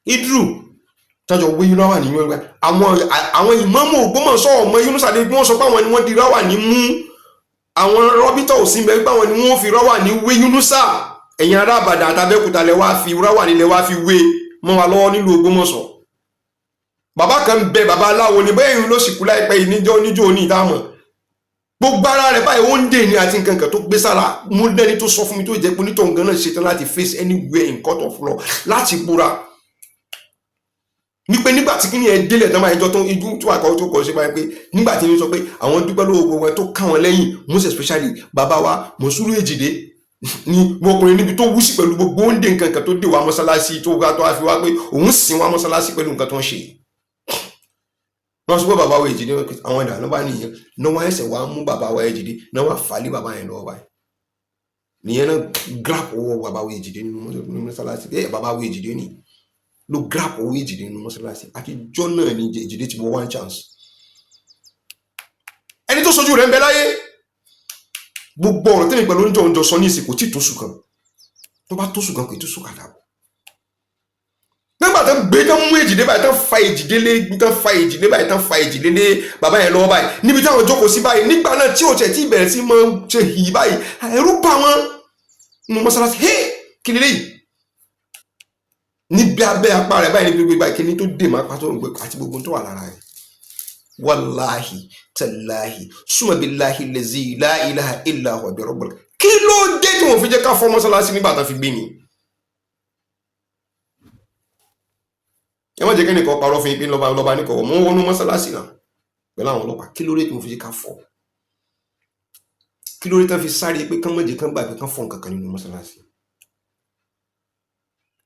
Idru tọ́jọ wé ráwà ní ẹgbẹ́ àwọn ìmáàmù Ògbómọ̀ṣọ́ ọmọ Yunusa dé bí wọ́n sọ pé àwọn ni wọ́n di ráwà ní mú, àwọn rọ́bítọ̀ òsín bẹ́ẹ̀ pé àwọn ni wọ́n fi ráwà ní wé Yunusa. Ẹ̀yin ará Ìbàdàn àtàbẹ́kúta lẹ wá fi ráwà ní lẹ wá fi wé mọ́ wa lọ́wọ́ nílùú Ògbómọ̀ṣọ́. Bàbá kan bẹ, bàbá aláwo ni, bẹ́ẹ̀ ló sì kú láìpẹ́ yìí níjọ́ níjọ́ òní ìdámọ̀. Gbogbo ara rẹ̀ báyìí ó ń dè ní àti nǹkan kan tó gbé sára. Mú lẹ́ni tó sọ fún mi tó jẹ́ pé onítọ̀hún gan náà ṣetán láti face anywhere in court of law láti búra ní pé nígbà tí kíni ẹ délẹ̀ tán báyìí, jọ tó ijú tó àkọ́ tó kọ̀ ṣe báyìí pé nígbà tí wọ́n sọ pé àwọn dúpẹ́ lọ́wọ́ gbogbo ẹ tó ká wọn lẹ́yìn, most especially bàbá wa Mọ̀súrù Èjìdé ni ọkùnrin níbi tó wú sí pẹ̀lú gbogbo ó ń dè nǹkan kan tó dè wá mọ́sálásí tó wá tó wá fi wá pé òun sìn wá mọ́sálásí pẹ̀lú nǹkan tó ń ṣe. Wọ́n sọ pé bàbá wa Èjìdé àwọn ìdáná bá nìyẹn náà wọ́n ẹsẹ̀ wá mú bàbá wa Èjìdé náà wọ́n fà á lé bàbá yẹn lọ́wọ́ báyìí nìyẹn náà grab owó bàbá wa Èjìdé nínú mọ́sálásí. Ẹ bàbá wa Èjìdé nìyí ló grab owó Èjìdé nínú mọ́sálásí. Àtijọ́ náà ni Èjìdé ti wọ one chance. Ẹni tó sojú rẹ̀ ń bẹ láyé, gbogbo ọ̀rọ̀ tẹ́mi pẹ̀lú oúnjẹ oúnjẹ sọ ní ìsìnkú tí tó sùn kan, tó bá tó sùn kan kò tó sùn kàdà bọ̀. Nígbà tó gbé tó mú Èjìdé báyìí, tó fa Èjìdé lé, tó fa Èjìdé báyìí, tó fa Èjìdé lé bàbá yẹn lọ́wọ́ báyìí níbi táwọn jókòó sí báyìí nígbà náà tí òtẹ̀ tí ìbẹ̀rẹ̀ sí máa ń ṣe hì báyìí, ẹ̀rù bà wọ́n nínú mọ́sálásí. Hey, kí lélẹ́yìí níbi abẹ́ apá rẹ̀ báyìí níbi gbogbo ìkíní tó dè má pátó àti gbogbo tó wà lára rẹ̀. Wàláhì tàláhì súnmọ́bíláhì lẹ́zí láìláha ìlà ọ̀bẹ̀ rọ́bọ̀lá. Kí ló dé tí wọ́n fi jẹ́ ká fọ́ mọ́sálásí nígbà tán fi gbé ni? Ẹ má jẹ́ kí ẹnìkan parọ́ fún yín pé lọ́ba lọ́ba ní kọ̀wọ́ mọ́ wọnú mọ́sálásí náà pẹ̀lú àwọn ọlọ́pàá. Kí ló dé tí wọ́n fi jẹ́ ká fọ́? Kí ló dé tán fi sáré pé kán mọ̀jẹ̀ kán gbà pé kán fọ́ nǹkan kan nínú mọ́sálásí?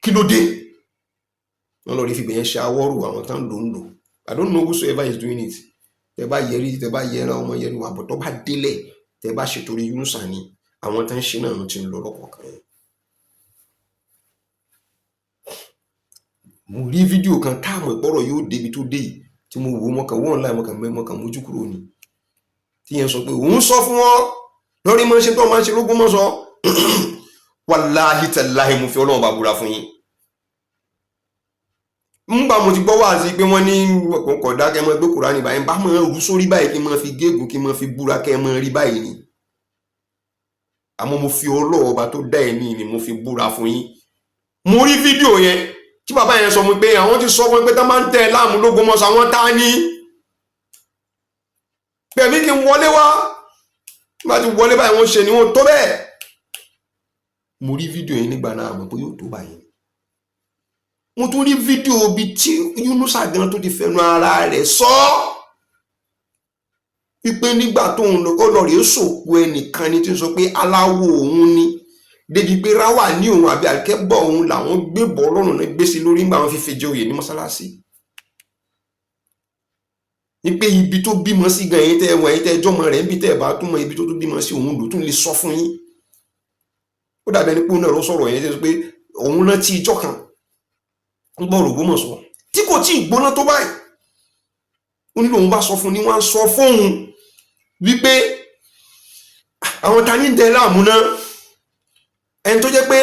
Kí ló dé? Wọ́n lọ rí fi gbẹ̀yẹn ṣe awọ́rò àwọn tán lò ń lò. I don't know whosoever is doing it. Tẹ bá yẹrí, tẹ bá yẹra ọmọ yẹrí wà bọ̀ tó bá délẹ̀, tẹ bá ṣètòrí Yunusa ni àwọn tán ṣe náà ti ń lọ lọ́kọ̀ọ̀kan yẹn. Mo rí fídíò kan táàmù ìpọ́rọ̀ yóò débi tó dé yìí tí mo wò ó mọ́kàn wọ́n láì mọ́kàn mẹ́ mọ́kàn mójú kúrò ni. Tí yẹn sọ pé òun sọ fún wọn lórí mọ́ ṣe tó máa ń ṣe lógún mọ́ sọ. Wàláhì tàláhì mo fi Ọlọ́run bá búra fún yín. Ńgbà mo ti gbọ́ wá sí pé wọ́n ní kọ̀ọ̀dá kẹ́ mọ́ gbé Kùránì báyìí bá máa rú sórí báyìí kí n máa fi gégùn kí n máa fi búra kẹ́ máa rí báyìí ni. Àmọ́ mo fi Ọlọ́run ọba tó dá ẹ̀mí ni mo fi búra fún yín. Mo rí fídíò yẹn tí bàbá yẹn sọ fún mi pé àwọn ti sọ fún mi pé tá máa ń tẹ láàmú l'Ógbómọ̀ṣọ́ àwọn tá ní. Pẹ̀mí kí n wọlé wá, bá ti wọlé báyìí wọ́n ṣe ni wọ́n tó bẹ́ẹ̀. Mo rí fídíò yẹn nígbà náà àmọ́ pé yóò tó báyìí. Mo tún rí fídíò bíi tí Yunusa gan tó ti fẹnu ara rẹ̀ sọ wípé nígbà tóun lọ rèé sòkú ẹnìkan ni tí ń sọ pé aláwo òun ni, débi pé ráwà ní òun àbí àkẹ́bọ̀ òun làwọn gbé bọ́ lọ́rùn náà gbé sí lórí nígbà wọn fi fèjì oyè ní mọ́sálásí. Ní pé ibi tó bímọ sí gan, ẹ̀yin tẹ́ ẹ wọ ẹ̀yin tẹ́ ẹ jọmọ rẹ̀ níbi tẹ́ ẹ bá tún mọ ibi tó tún bímọ sí òun ló tún lè sọ fún yín. Ó dàbí ẹni pé òun náà lọ sọ̀rọ̀ yẹn pé òun rántí ijọ́ kan ń gbọ́ Ògbómọ̀ṣọ́ tí kò tí ì gbóná tó báyìí. Ó ní lòun bá sọ fún ni wọ́n á sọ fóun wípé àwọn ta ní ń dẹ láàmú náà, ẹni tó jẹ́ pé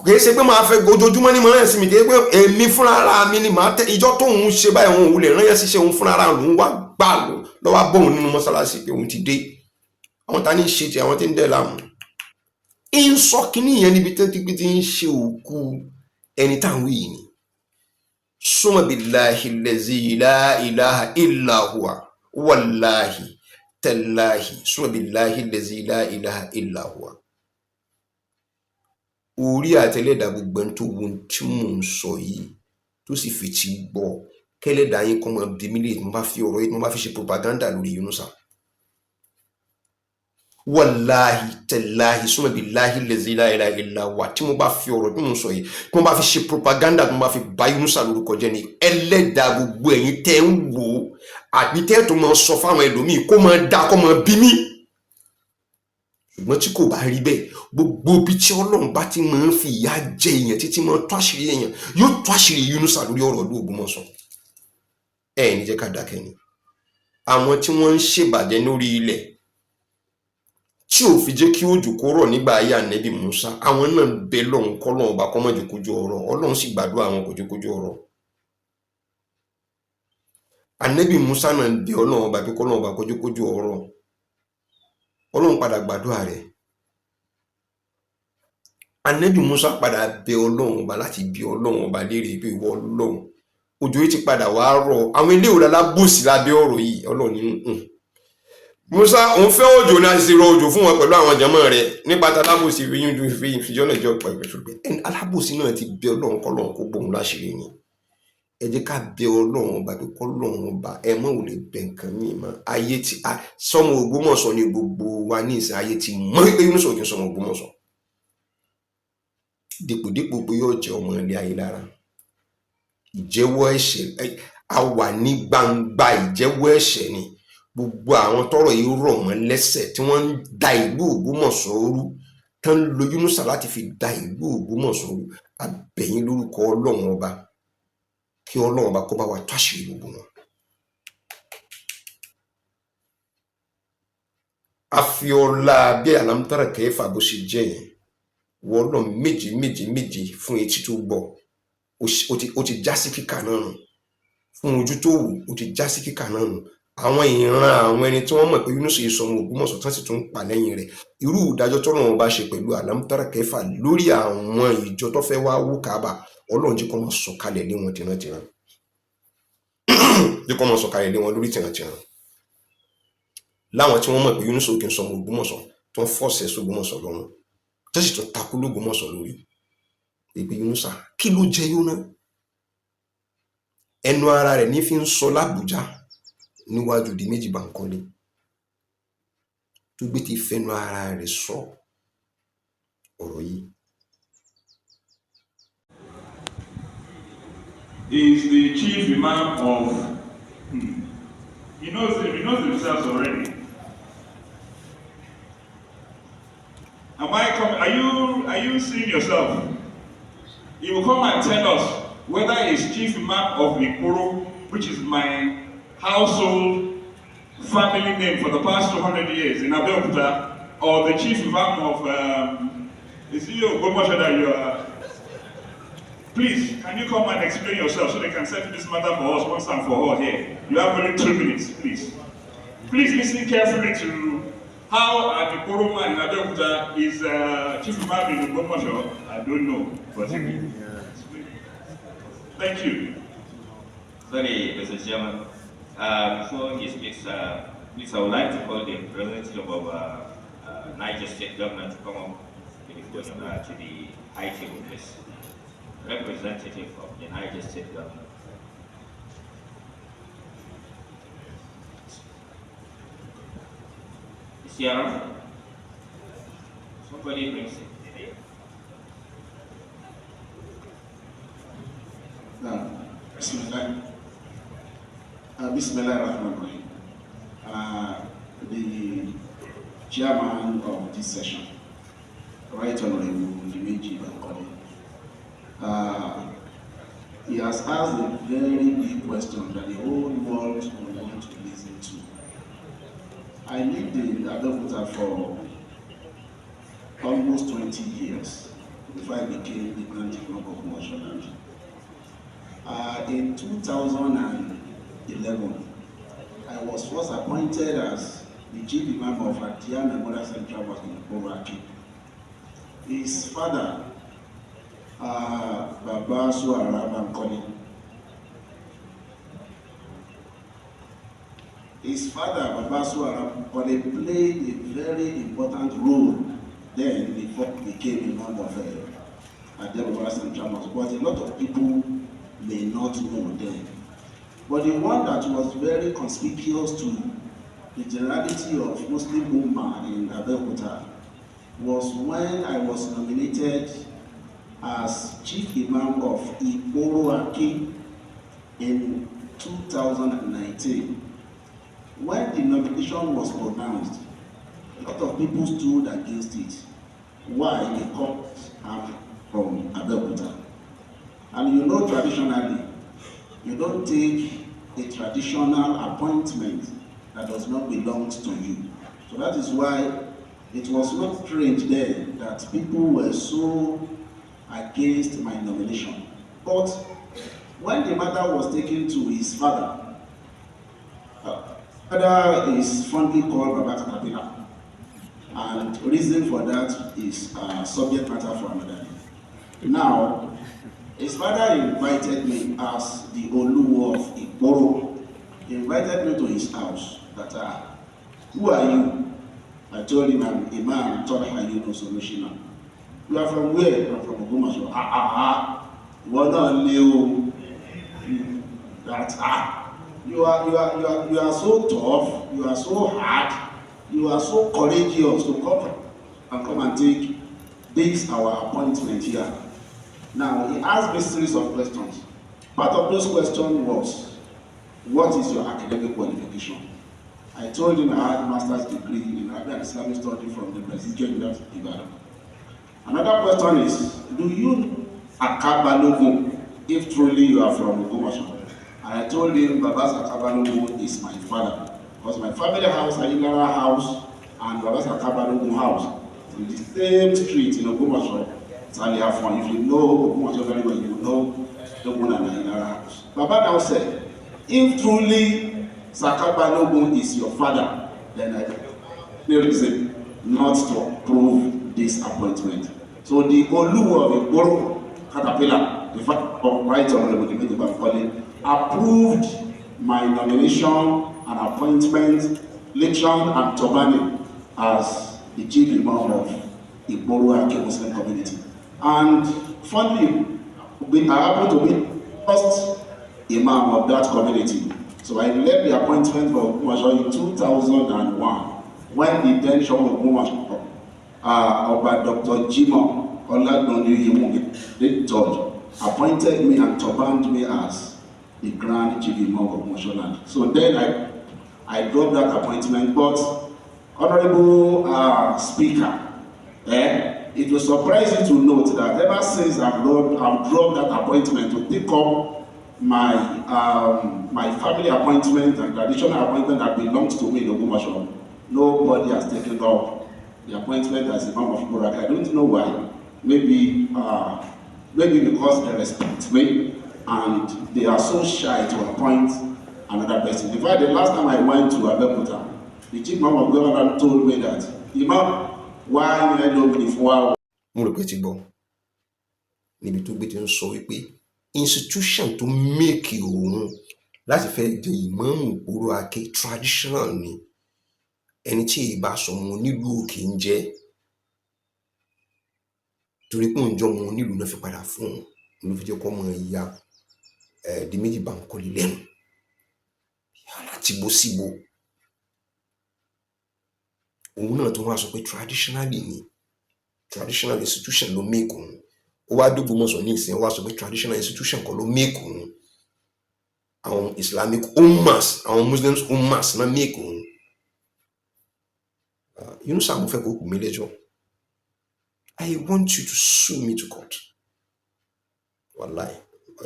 kìí ṣe pé máa fẹ́ ojoojúmọ́ ní màá sí mi, kìí pé èmi fúnra ara mi ni màá tẹ ìjọ tóun ṣe báyìí òun òun lè rán yẹn ṣiṣẹ́ òun fúnra ara lòun wá gbà lọ́wọ́ bóun nínú mọ́ṣáláṣí pé òun ti dé. Àwọn ta ní ń ṣe ti àwọn tí ń dẹ̀ láàmú. Ń sọ kínní yẹn níbi tó ti ń ṣe òkú ẹni táwọn yìí ni. Summa billahi allazi la ilaha illa huwa wallahi tallahi summa billahi allazi la ilaha illa huwa. Orí àtẹlẹ́dàá gbogbo ẹni tó wo tí mò ń sọ yìí tó sì fi ti gbọ́ kẹlẹ́dàá yín kọ́ máa bí mi lè mo bá fi ọ̀rọ̀ yìí mo bá fi ṣe propaganda lórí Yunusa. Wàláhi tàláhi summa billahi allazi la ilaha illa huwa tí mo bá fi ọ̀rọ̀ tí mò ń sọ yìí tí mo bá fi ṣe propaganda tí mo bá fi bá Yunusa lórúkọ jẹ́ ni ẹlẹ́dàá gbogbo ẹ̀yin tẹ́ ń wò ó àbí tẹ́ tó máa sọ fáwọn ẹlòmíì kó máa dá kó máa bí mi. Ṣùgbọ́n tí kò bá rí bẹ́ẹ̀, gbogbo ibi tí Ọlọ́run bá ti máa ń fi ìyà jẹ èèyàn títí máa tó àṣírí èèyàn yóò tó àṣírí Yunusa lórí ọ̀rọ̀ ìlú Ògbómọ̀ṣọ́. Ẹ ní jẹ́ ká dákẹ́ ni. Àwọn tí wọ́n ń ṣèbàjẹ́ lórí ilẹ̀ tí ò fi jẹ́ kí òjò kó rọ̀ nígbà ayé Ànábì Musa, àwọn náà bẹ lọ́hùn kọ́lọ́hún ọba kó má jẹ́ kójò ọ̀rọ̀. Ọlọ́run sì gbàdúrà àwọn, kò jẹ́ kójò ọ̀rọ̀. Ànábì Musa náà bẹ Ọlọ́run ọba pé kọ́lọ́hún ọba kó jẹ́ kójò ọ̀rọ̀. Ọlọ́run padà gbàdúrà rẹ̀. Ànábì Musa padà bẹ Ọlọ́run ọba láti bí Ọlọ́run ọba léèrè pé, ìwọ Ọlọ́run, òjò yìí ti padà wá rọ̀, àwọn ilé ìwòlá alábòsí lábẹ́ ọ̀rọ̀ yìí? Ọlọ́run ní Musa, òun fẹ́ òjò ní àti rọ òjò fún wọn pẹ̀lú àwọn jàmọ́ rẹ̀. Nípa tá alábòsí fi yín ju fi ìfijọ́ náà jọ pẹ̀lú ẹni alábòsí náà ti bẹ Ọlọ́run kọ́lọ́run kó bòun láṣìírí ni. Ẹ jẹ́ ká bẹ Ọlọ́run ọba pé kọ́lọ́run ọba, ẹ mọ̀ ò lè bẹ nǹkan míì mọ́. Ayé ti sọmọ Ògbómọ̀ṣọ́ ni gbogbo wa ní ìsìn. Ayé ti mọ̀ pé Yunus kì í sọmọ Ògbómọ̀ṣọ́, dípòdípò pé yóò jẹ ọmọ ilé ayé lára. Ìjẹ́wọ́ ẹ̀ṣẹ̀ a wà ní gbangba, ìjẹ́wọ́ ẹ̀ṣẹ̀ ni. Gbogbo àwọn tọ́rọ̀ yìí rọ̀ mọ́ lẹ́sẹ̀ tí wọ́n ń da ìlú Ògbómọ̀ṣọ́ rú, tán ń lo Yunusa láti fi da ìlú Ògbómọ̀ṣọ́ rú, abẹ̀yìn lórúkọ Ọlọ́run ọba, kí Ọlọ́run ọba kó bá wa tó àṣírí gbogbo wọn. A fi ọlá bí alámútàrà kẹfà bó ṣe jẹ́ yẹn wọ Ọlọ́run, méje méje méje fún etí tó gbọ́, ó ti já sí kíkà náà nù. Fún ojú tó wò, ó ti já sí kíkà náà nù. Àwọn ìran àwọn ẹni tí wọ́n mọ̀ pé Yunus yìí sọmọ Ògbómọ̀ṣọ́ tán sì tún pa lẹ́yìn rẹ̀, irú ìdájọ́ tọ́lọ́run wọn bá ṣe pẹ̀lú alámútàrà kẹfà lórí àwọn ìjọ tó fẹ́ wá wó Káàbà, Ọlọ́run jẹ́ kó máa sọ̀kalẹ̀ lé wọn tìrantìran, jẹ́ kó máa sọ̀kalẹ̀ lé wọn lórí tìrantìran. Láwọn tí wọ́n mọ̀ pé Yunus kì í sọmọ Ògbómọ̀ṣọ́, tó ń fọ̀ṣẹ̀ sógbómọ̀ṣọ́ lọ́rùn, tó sì tún takú lógbómọ̀ṣọ́ lórí ìpè Yunusa, kí ló jẹ yóná? Ẹnu ara rẹ̀ ní fi ń sọ l'Ábùjá níwájú di méjì Bánkọ́lé tó gbé ti fẹnu ara rẹ̀ sọ ọ̀rọ̀ yìí. Is the chief imam of he knows him, he knows himself already. Am I coming? Are you seeing yourself? He will come and tell us whether he's chief imam of Ikoro, which is my household family name for the past 200 years in Abeokuta, or the chief imam of is it Ogbomoso that you are? Please, can you come and explain yourself so they can settle this matter for us once and for all here? You have only 2 minutes, please. Please listen carefully to how an Ikoro man in Abeokuta is chief imam in Ogbomoso. I don't know, but thank you. Sorry, Mr. Chairman. Before he speaks, please, I would like to call the representative of Niger State Governor to come up to the podium, to the high table, please. Representative of the Niger State Governor. Is he around? Somebody brings it. No. Bismillah. Bismillah ar-Rahman ar-Rahim. The chairman of this session, Right Honorable Dimeji Bankole, he has asked a very big question that the whole world will want to listen to. I lived in Abeokuta for almost 20 years before I became the Grand Imam of Ogbomoso. In 2011, I was first appointed as the chief imam of Adia Memorial Central Mosque in Ikoro. His father, Baba Suara Bankole, his father, Baba Suara Bankole, played a very important role then before he became imam of Adia Memorial Central Mosque. But a lot of people may not know then. But the one that was very conspicuous to the generality of Muslim Ummah in Abeokuta was when I was nominated as chief imam of Ikoro Ake in 2019. When the nomination was pronounced, a lot of people stood against it. Why? Because I'm from Abeokuta. And you know, traditionally, you don't take a traditional appointment that does not belong to you. So that is why it was not strange then that people were so against my nomination. But when the matter was taken to his father, father is fondly called Baba Caterpillar, and reason for that is subject matter for another day. Now, his father invited me as the Oluwo of Igboro. He invited me to his house. That who are you? I told him I'm Imam Talha Yunus Olushina. You are from where? I'm from Ogbomoso. Ah ah ah. Ìwọ náà lé o. That you are so tough, you are so hard, you are so courageous to come and come and take this our appointment here. Now, he asked me series of questions. Part of those questions was, what is your academic qualification? I told him I had master's degree in Arabic and Islamic study from the Presidium University of Ibadan. Another question is, do you Akabalogun, if truly you are from Ogbomoso? And I told him Baba Sakabalogun is my father. Because my family house, Ayilara house, and Baba Sakabalogun house, in the same street in Ogbomoso, Saliafon. If you know Ogbomoso very well, you know Dogun and Ayilara house. Baba now said, if truly Sakabalogun is your father, then I no reason not to approve this appointment. So the Oluwo of Igboro Caterpillar, the father of Right Honorable Dimeji Bankole, approved my nomination and appointment, election and turbaning as the chief imam of Igboro Ake Muslim community. And funnily, I happened to be first imam of that community. So I left the appointment for Ogbomoso in 2001 when the then Soun of Ogbomoso, Oba Dr. Jimoh Oladunni Oyewumi the third, appointed me and turbaned me as the Grand Chief Imam of Ogbomoso land. So then I dropped that appointment, but Honorable Speaker, it will surprise you to note that ever since I've dropped that appointment to take up my family appointment and traditional appointment that belongs to me in Ogbomoso, nobody has taken up the appointment as Imam of Igboro Ake. I don't know why. Maybe because they respect me and they are so shy to appoint another person. In fact, the last time I went to Abeokuta, the chief imam of government told me that, "Imam, why you no be for Mo rò pé ti gbọ́ níbi tó gbé ti ń sọ wípé institution tó make òun láti fẹ́ jẹ ìmáàmù Ìgboro Ake traditional ni, ẹni tí èyí bá sọmọ onílùú òkè ń jẹ́, torí pé òun jọ ọmọ onílùú náà fi padà fún un, ló fi jẹ́ kó mọ ìyá ẹ̀ di méjì Bánkọ́lé lẹ́nu láti bo síbo. Òun náà tó wá sọ pé traditionally ni, traditional institution ló make òun. Ó wá dÓgbómọ̀ṣọ́ ní ìsìn, ó wá sọ pé traditional institution kan ló make òun, àwọn Islamic ummas, àwọn Muslims ummas náà make òun. Yunusa, mo fẹ́ kó pè mí lẹ́jọ́. I want you to sue me to court. Wàláì,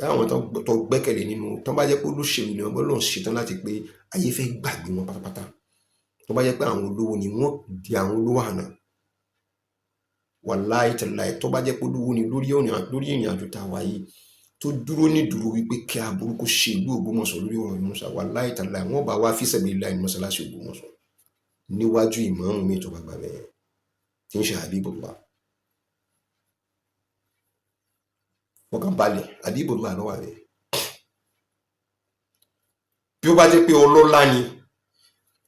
àwọn tó gbẹ́kẹ̀lé nínú tó bá jẹ́ pé olóṣèlú ni wọ́n bọ́ lọ́n ṣetán láti pé ayé fẹ́ gbàgbé wọn pátápátá, tó bá jẹ́ pé àwọn olówó ni wọ́n di àwọn olówó àná, wàláì tàláì, tó bá jẹ́ pé olówó ni lórí ìrìn àjò tá a wà yìí, tó dúró ní dúró wípé kí aburú kó ṣe ìlú Ògbómọ̀ṣọ́ lórí ọ̀rọ̀ Yunusa, wàláì tàláì, wọ́n bá wá fi sabilillah ní mọ́ṣáláṣí Ògbómọ̀ṣọ́ níwájú ìmáàmù mi tó bá gbà bẹ́ẹ̀ tí ń ṣe Habibullah. Fọkàn balẹ̀, Habibullah ló wà bẹ́ẹ̀. Bí ó bá jẹ́ pé ọlọ́lá ni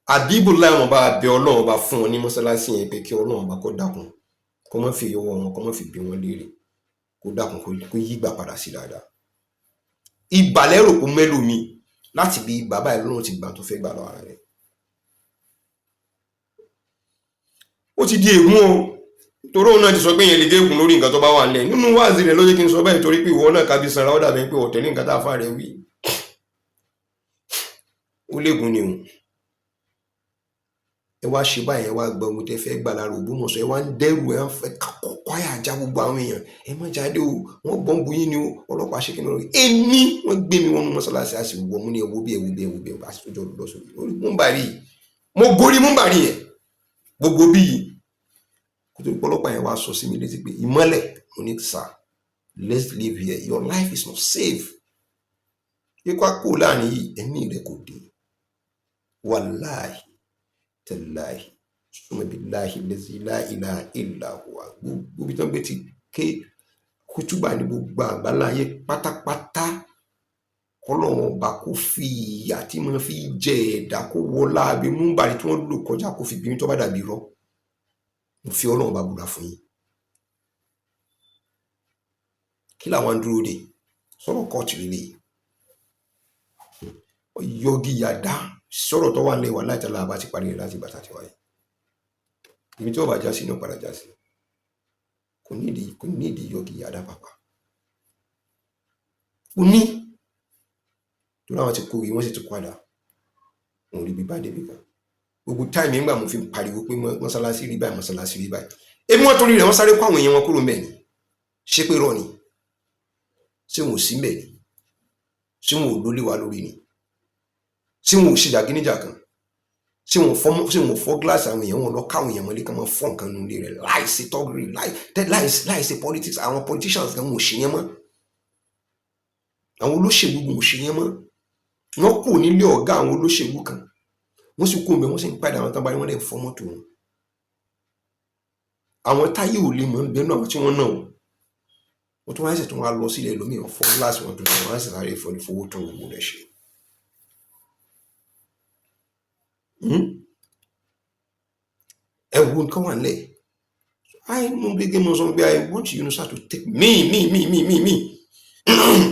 Habibullah, wọn bá bẹ Ọlọ́run bá fún wọn ní mọ́ṣáláṣí yẹn pé kí Ọlọ́run bá kó dákun, kó má fi ọwọ́ wọn, kó má fi bí wọn léèrè, kó dákun, kó yí gbà padà sí dáadáa. Ìbàlẹ̀ rò kó mẹ́lòmíì láti bí bàbá ẹ̀ lọ́run ti gbà tó fẹ́ gbà lọ́wọ́ ara rẹ̀. Ó ti di ègún o, torí òun náà ti sọ pé yẹn lè gégùn lórí nǹkan tó bá wà nílẹ̀ nínú wáàzì rẹ̀ ló jẹ́ kí n sọ bẹ́ẹ̀, torí pé ìwọ náà kábí sanra, ó dàbí pé ọ̀tẹ̀lé nǹkan tá a fà rẹ̀ wí. Ó légun ni o. Ẹ wá ṣe báyìí, ẹ wá gba ohun tẹ fẹ́ gbà lára Ògbómọ̀ṣọ́. Ẹ wá ń dẹ́rù, ẹ ń fẹ́ kọ́kọ́ àjà gbogbo àwọn èèyàn. Ẹ má jáde o, wọ́n bọ́ǹbù yín ni o, ọlọ́pàá ṣe kí ni lórí èmi. Wọ́n gbé mi wọnú mọ́ṣáláṣí, a sì wọ mú ní ẹ wo bí, ẹ wo bí, ẹ wo bí, ẹ wo, a sì tó jọ lọ sórí orí múmbàrí yìí. Mo gorí múmbàrí yẹn gbogbo bí yìí kó tó ọlọ́pàá yẹn wá sọ sí mi létí pé ìmọ́lẹ̀. Mo ní, "Sir, let's leave here. Your life is not safe." Kíkọ́ kó láàrin yìí, ẹ̀mí rẹ̀ kò dé. Wàláhì tàláhì summa billahi lazi la ilaha illa huwa, gbogbo bí tí wọ́n gbé ti ké kútúbà ní gbogbo àgbáláyé pátápátá, kọ́lọ́run Ọba kó fi ìyà tí wọ́n fi jẹ ẹ̀dá, kó wọlá abẹ múbàrí tí wọ́n lò kọjá, kó fi bínú tó bá dàbí irọ́. Mo fi Ọlọ́run Ọba búra fún yín. Kí làwọn ń dúró dè? Sọ̀rọ̀ kóòtù líle yọgi yàdá sọ̀rọ̀ tó wà nílẹ̀ wà láti àlà bá ti parí rẹ̀ láti bàtà ti wáyé. Ibi tí ó bá já sí ní padà já sí, kò nídìí yọgi yàdá pàpà kò ní torí àwọn ti kó wọ́n sì ti padà òun rí bí bá débi kan. Gbogbo time nígbà mo fi ń pariwo pé mọ́sálásí rí báyìí, mọ́sálásí rí báyìí, ebi wọ́n torí rẹ̀ wọ́n sáré kó àwọn èèyàn wọn kúrò mbẹ̀ ni. Ṣé pé rọ ni? Ṣé wọn ò sí mbẹ̀ ni? Ṣé wọn ò lólé wa lórí ni? Ṣé wọn ò ṣe jàgídíjàgan? Ṣé wọn ò fọ́ gíláàsì àwọn èèyàn? Wọn lọ káwọn èèyàn mọ́lé kán máa fọ́ nǹkan nulẹ̀ rẹ̀ láìsí tọ́gìrì, láìsí politics. Àwọn politicians gan wọn ò ṣe yẹn mọ́. Àwọn olóṣèlú gan ò ṣe yẹn mọ́. Wọ́n kù nílé ọ̀gá àwọn olóṣèlú kan, wọ́n sì kú òun bẹ́ẹ̀, wọ́n sì ń padà àwọn tán bá rí wọ́n lè fọ́ mọ́tò wọn. Àwọn táyé ò lè mọ̀ ń bẹ́ẹ̀ náà, àwọn tí wọ́n náà wọ́n tún wá ṣẹ̀ tún wá lọ sílẹ̀ lómi, wọ́n fọ́ gíláàsì wọn tuntun, wọ́n á sì sáré fowó tún gbogbo rẹ̀ ṣe. Ẹ wo nǹkan wà nílẹ̀. I mo gbégbé mo sọ pé I want Yunusa to take me me me me me me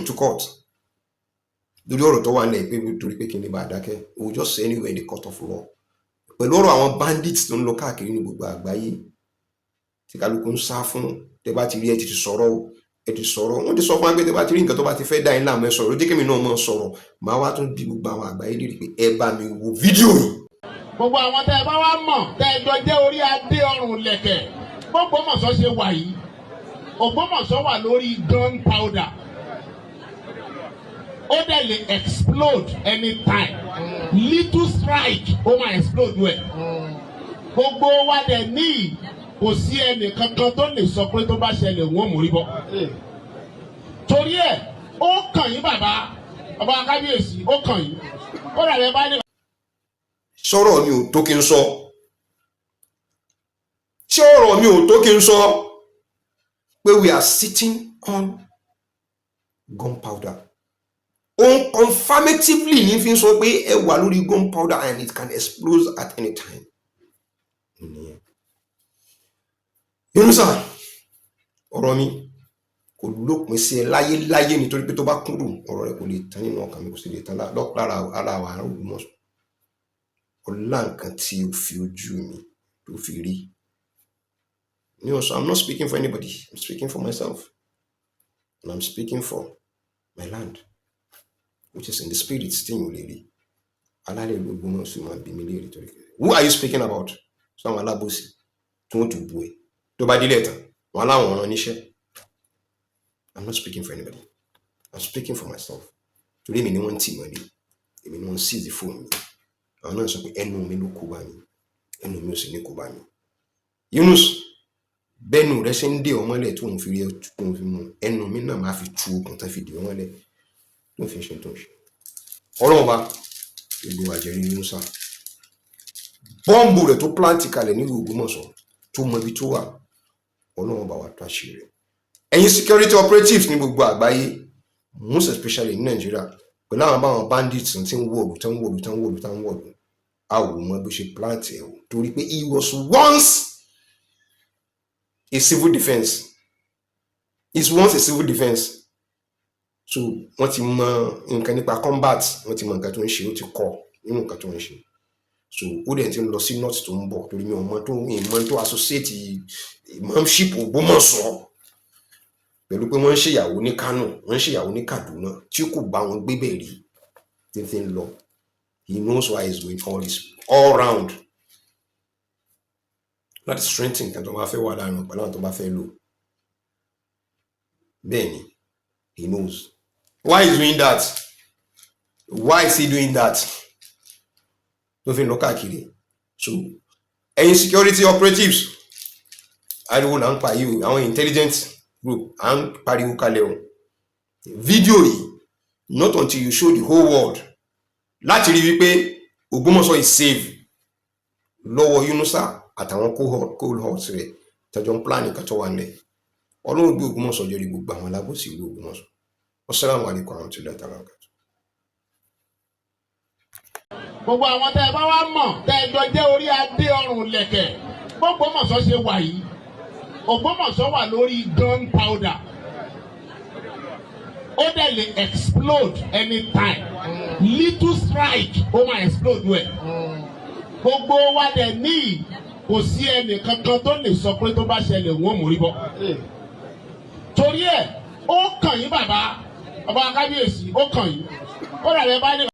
to court lórí ọ̀rọ̀ tó wà nílẹ̀, pé torí pé kí n lè bá a dákẹ́. We will just say anywhere in the court of law pẹ̀lú ọ̀rọ̀ àwọn bandits tó ń lọ káàkiri ní gbogbo àgbáyé tí kálukú ń sá fún. Tẹ bá ti rí, ẹ ti sọ̀rọ̀ o, ẹ ti sọ̀rọ̀. Wọ́n ti sọ fún wa pé tẹ bá ti rí nǹkan tó bá ti fẹ́ dá yín láàmú, ẹ sọ̀rọ̀. Ó jẹ́ kémi náà mọ̀ sọ̀rọ̀. Màá wá tún bí gbogbo àwọn àgbáyé lérí pé ẹ bá mi wo fídíò yìí. Gbogbo àwọn tẹ́ ẹ bá wá mọ̀, tẹ́ ẹ jọ jẹ́ orí adé ọrùn lẹ̀kẹ̀, gb'Ògbómọ̀ṣọ́ ṣe wà yìí, Ògbómọ̀ṣọ́ wà lórí gun powder, ó dẹ̀ lè explode anytime. Little strike, ó máa explode wẹ̀. Gbogbo wa dẹ̀ ní kò sí ẹnì kankan tó lè sọ pé tó bá ṣẹlẹ̀, wọ́n mú rí bọ́. Torí ẹ̀, ó kàn yín, bàbá bàbá kábíyèsí, ó kàn yín kódà rẹ bá ní. Sọ̀rọ̀ mi ò tó kí n sọ? Ṣé ọ̀rọ̀ mi ò tó kí n sọ pé we are sitting on gunpowder? Òun confirmatively ní fi ń sọ pé ẹ wà lórí gunpowder and it can explode at any time. Nìyẹn. Yunusa, ọ̀rọ̀ mi kò lópin sí ẹ láyé láyé, nítorí pé tó bá kúndùn ọ̀rọ̀ rẹ, kò lè tán nínú ọkàn mi, kò sì lè tán lára ara wa àrùn Ògbómọ̀ṣọ́. Ọlá nǹkan tí o fi ojú mi tó fi rí ní ọ̀sán. I'm not speaking for anybody. I'm speaking for myself and I'm speaking for my land, which is in the spirit tí yìí ò lè rí. Alálẹ̀ ìlú Ògbómọ̀ṣọ́ máa bí mi léèrè torí, who are you speaking about? Sọ àwọn alábòsí tí wọ́n tún bú ẹ tó bá délẹ̀ tán, wọn láwọn ọ̀ràn níṣẹ́. I'm not speaking for anybody. I'm speaking for myself, torí èmi ni wọ́n ń tì mọ́lé, èmi ni wọ́n ń seize phone mi. Àwọn náà sọ pé ẹnu mi ló kó bá mi, ẹnu mi ò sì ní kó bá mi. Yunus, bẹ́nu rẹ ṣe ń dè ọ́ mọ́lẹ̀ tó ń fi rí ẹ, tó ń fi mú ẹnu mi náà máa fi tú okùn tó fi dè ọ́ mọ́lẹ̀ tó ń fi ṣe tó ń ṣe. Ọlọ́run bá gbogbo àjẹrí Yunusa, bọ́ǹbù rẹ̀ tó plant kalẹ̀ nílùú Ògbómọ̀ṣọ́, tó mọ ibi tó wà, Ọlọ́run bá wa tó àṣírí rẹ̀. Ẹ̀yin security operatives ní gbogbo àgbáyé, most especially ní Nàìjíríà, pẹ̀lú àwọn báwọn bandits tí ń wọ̀lú, tí ń wọ̀lú, tí ń wọ̀lú, tí ń wọ̀lú, a ò mọ bó ṣe plant ẹ̀ o, torí pé he was once a civil defence. He is once a civil defence, so wọ́n ti mọ nǹkan nípa combat, wọ́n ti mọ nǹkan tó ń ṣe, ó ti kọ́ nínú nǹkan tó ń ṣe. So ó dẹ̀ ti ń lọ sí north tó ń bọ̀, torí mi ò mọ tó ìmọ̀ tó associate imamship Ògbómọ̀ṣọ́ pẹ̀lú pé wọ́n ń ṣèyàwó ní Kano, wọ́n ń ṣèyàwó ní Kaduna, tí kò bá wọn gbé bẹ̀ rí tí ń fi ń lọ. He knows why he's going all this all round. Láti strengthen nǹkan tó bá fẹ́ wà láàrin wọn pẹ̀lú àwọn tó bá fẹ́ lò. Bẹ́ẹ̀ ni, he knows. Why is doing that? Why is he doing that? Tó fi ń lọ káàkiri. So ẹ̀yin security operatives, ariwo là ń pa yìí o. Àwọn intelligent group à ń pariwo kalẹ̀ o. Fídíò yìí, not until you show the whole world láti rí wípé Ògbómọ̀ṣọ́ is safe lọ́wọ́ Yunusa àtàwọn cohorts rẹ̀ tẹjọ ń plan nǹkan tó wà nílẹ̀. Ọlọ́run gbé Ògbómọ̀ṣọ́ jẹ́rìí gbogbo àwọn alábòsí ìlú Ògbómọ̀ṣọ́. Wassalamu alaikum warahmatullahi ta'ala wabarakatuh. Gbogbo àwọn tẹ́ ẹ bá wá mọ̀, tẹ́ ẹ jọ jẹ́ orí adé ọrùn lẹ̀kẹ̀, Ògbómọ̀ṣọ́ ṣe wà yìí, Ògbómọ̀ṣọ́ wà lórí gunpowder, ó dẹ̀ lè explode anytime. Little strike, ó máa explode ẹ̀. Gbogbo wa dẹ̀ ní kò sí ẹnì kankan tó lè sọ pé tó bá ṣẹlẹ̀, wọ́n mú rí bọ́. Torí ẹ̀, ó kàn yín, bàbá, bàbá kábíyèsí, ó kàn yín, ó rà lẹ́ bá ní.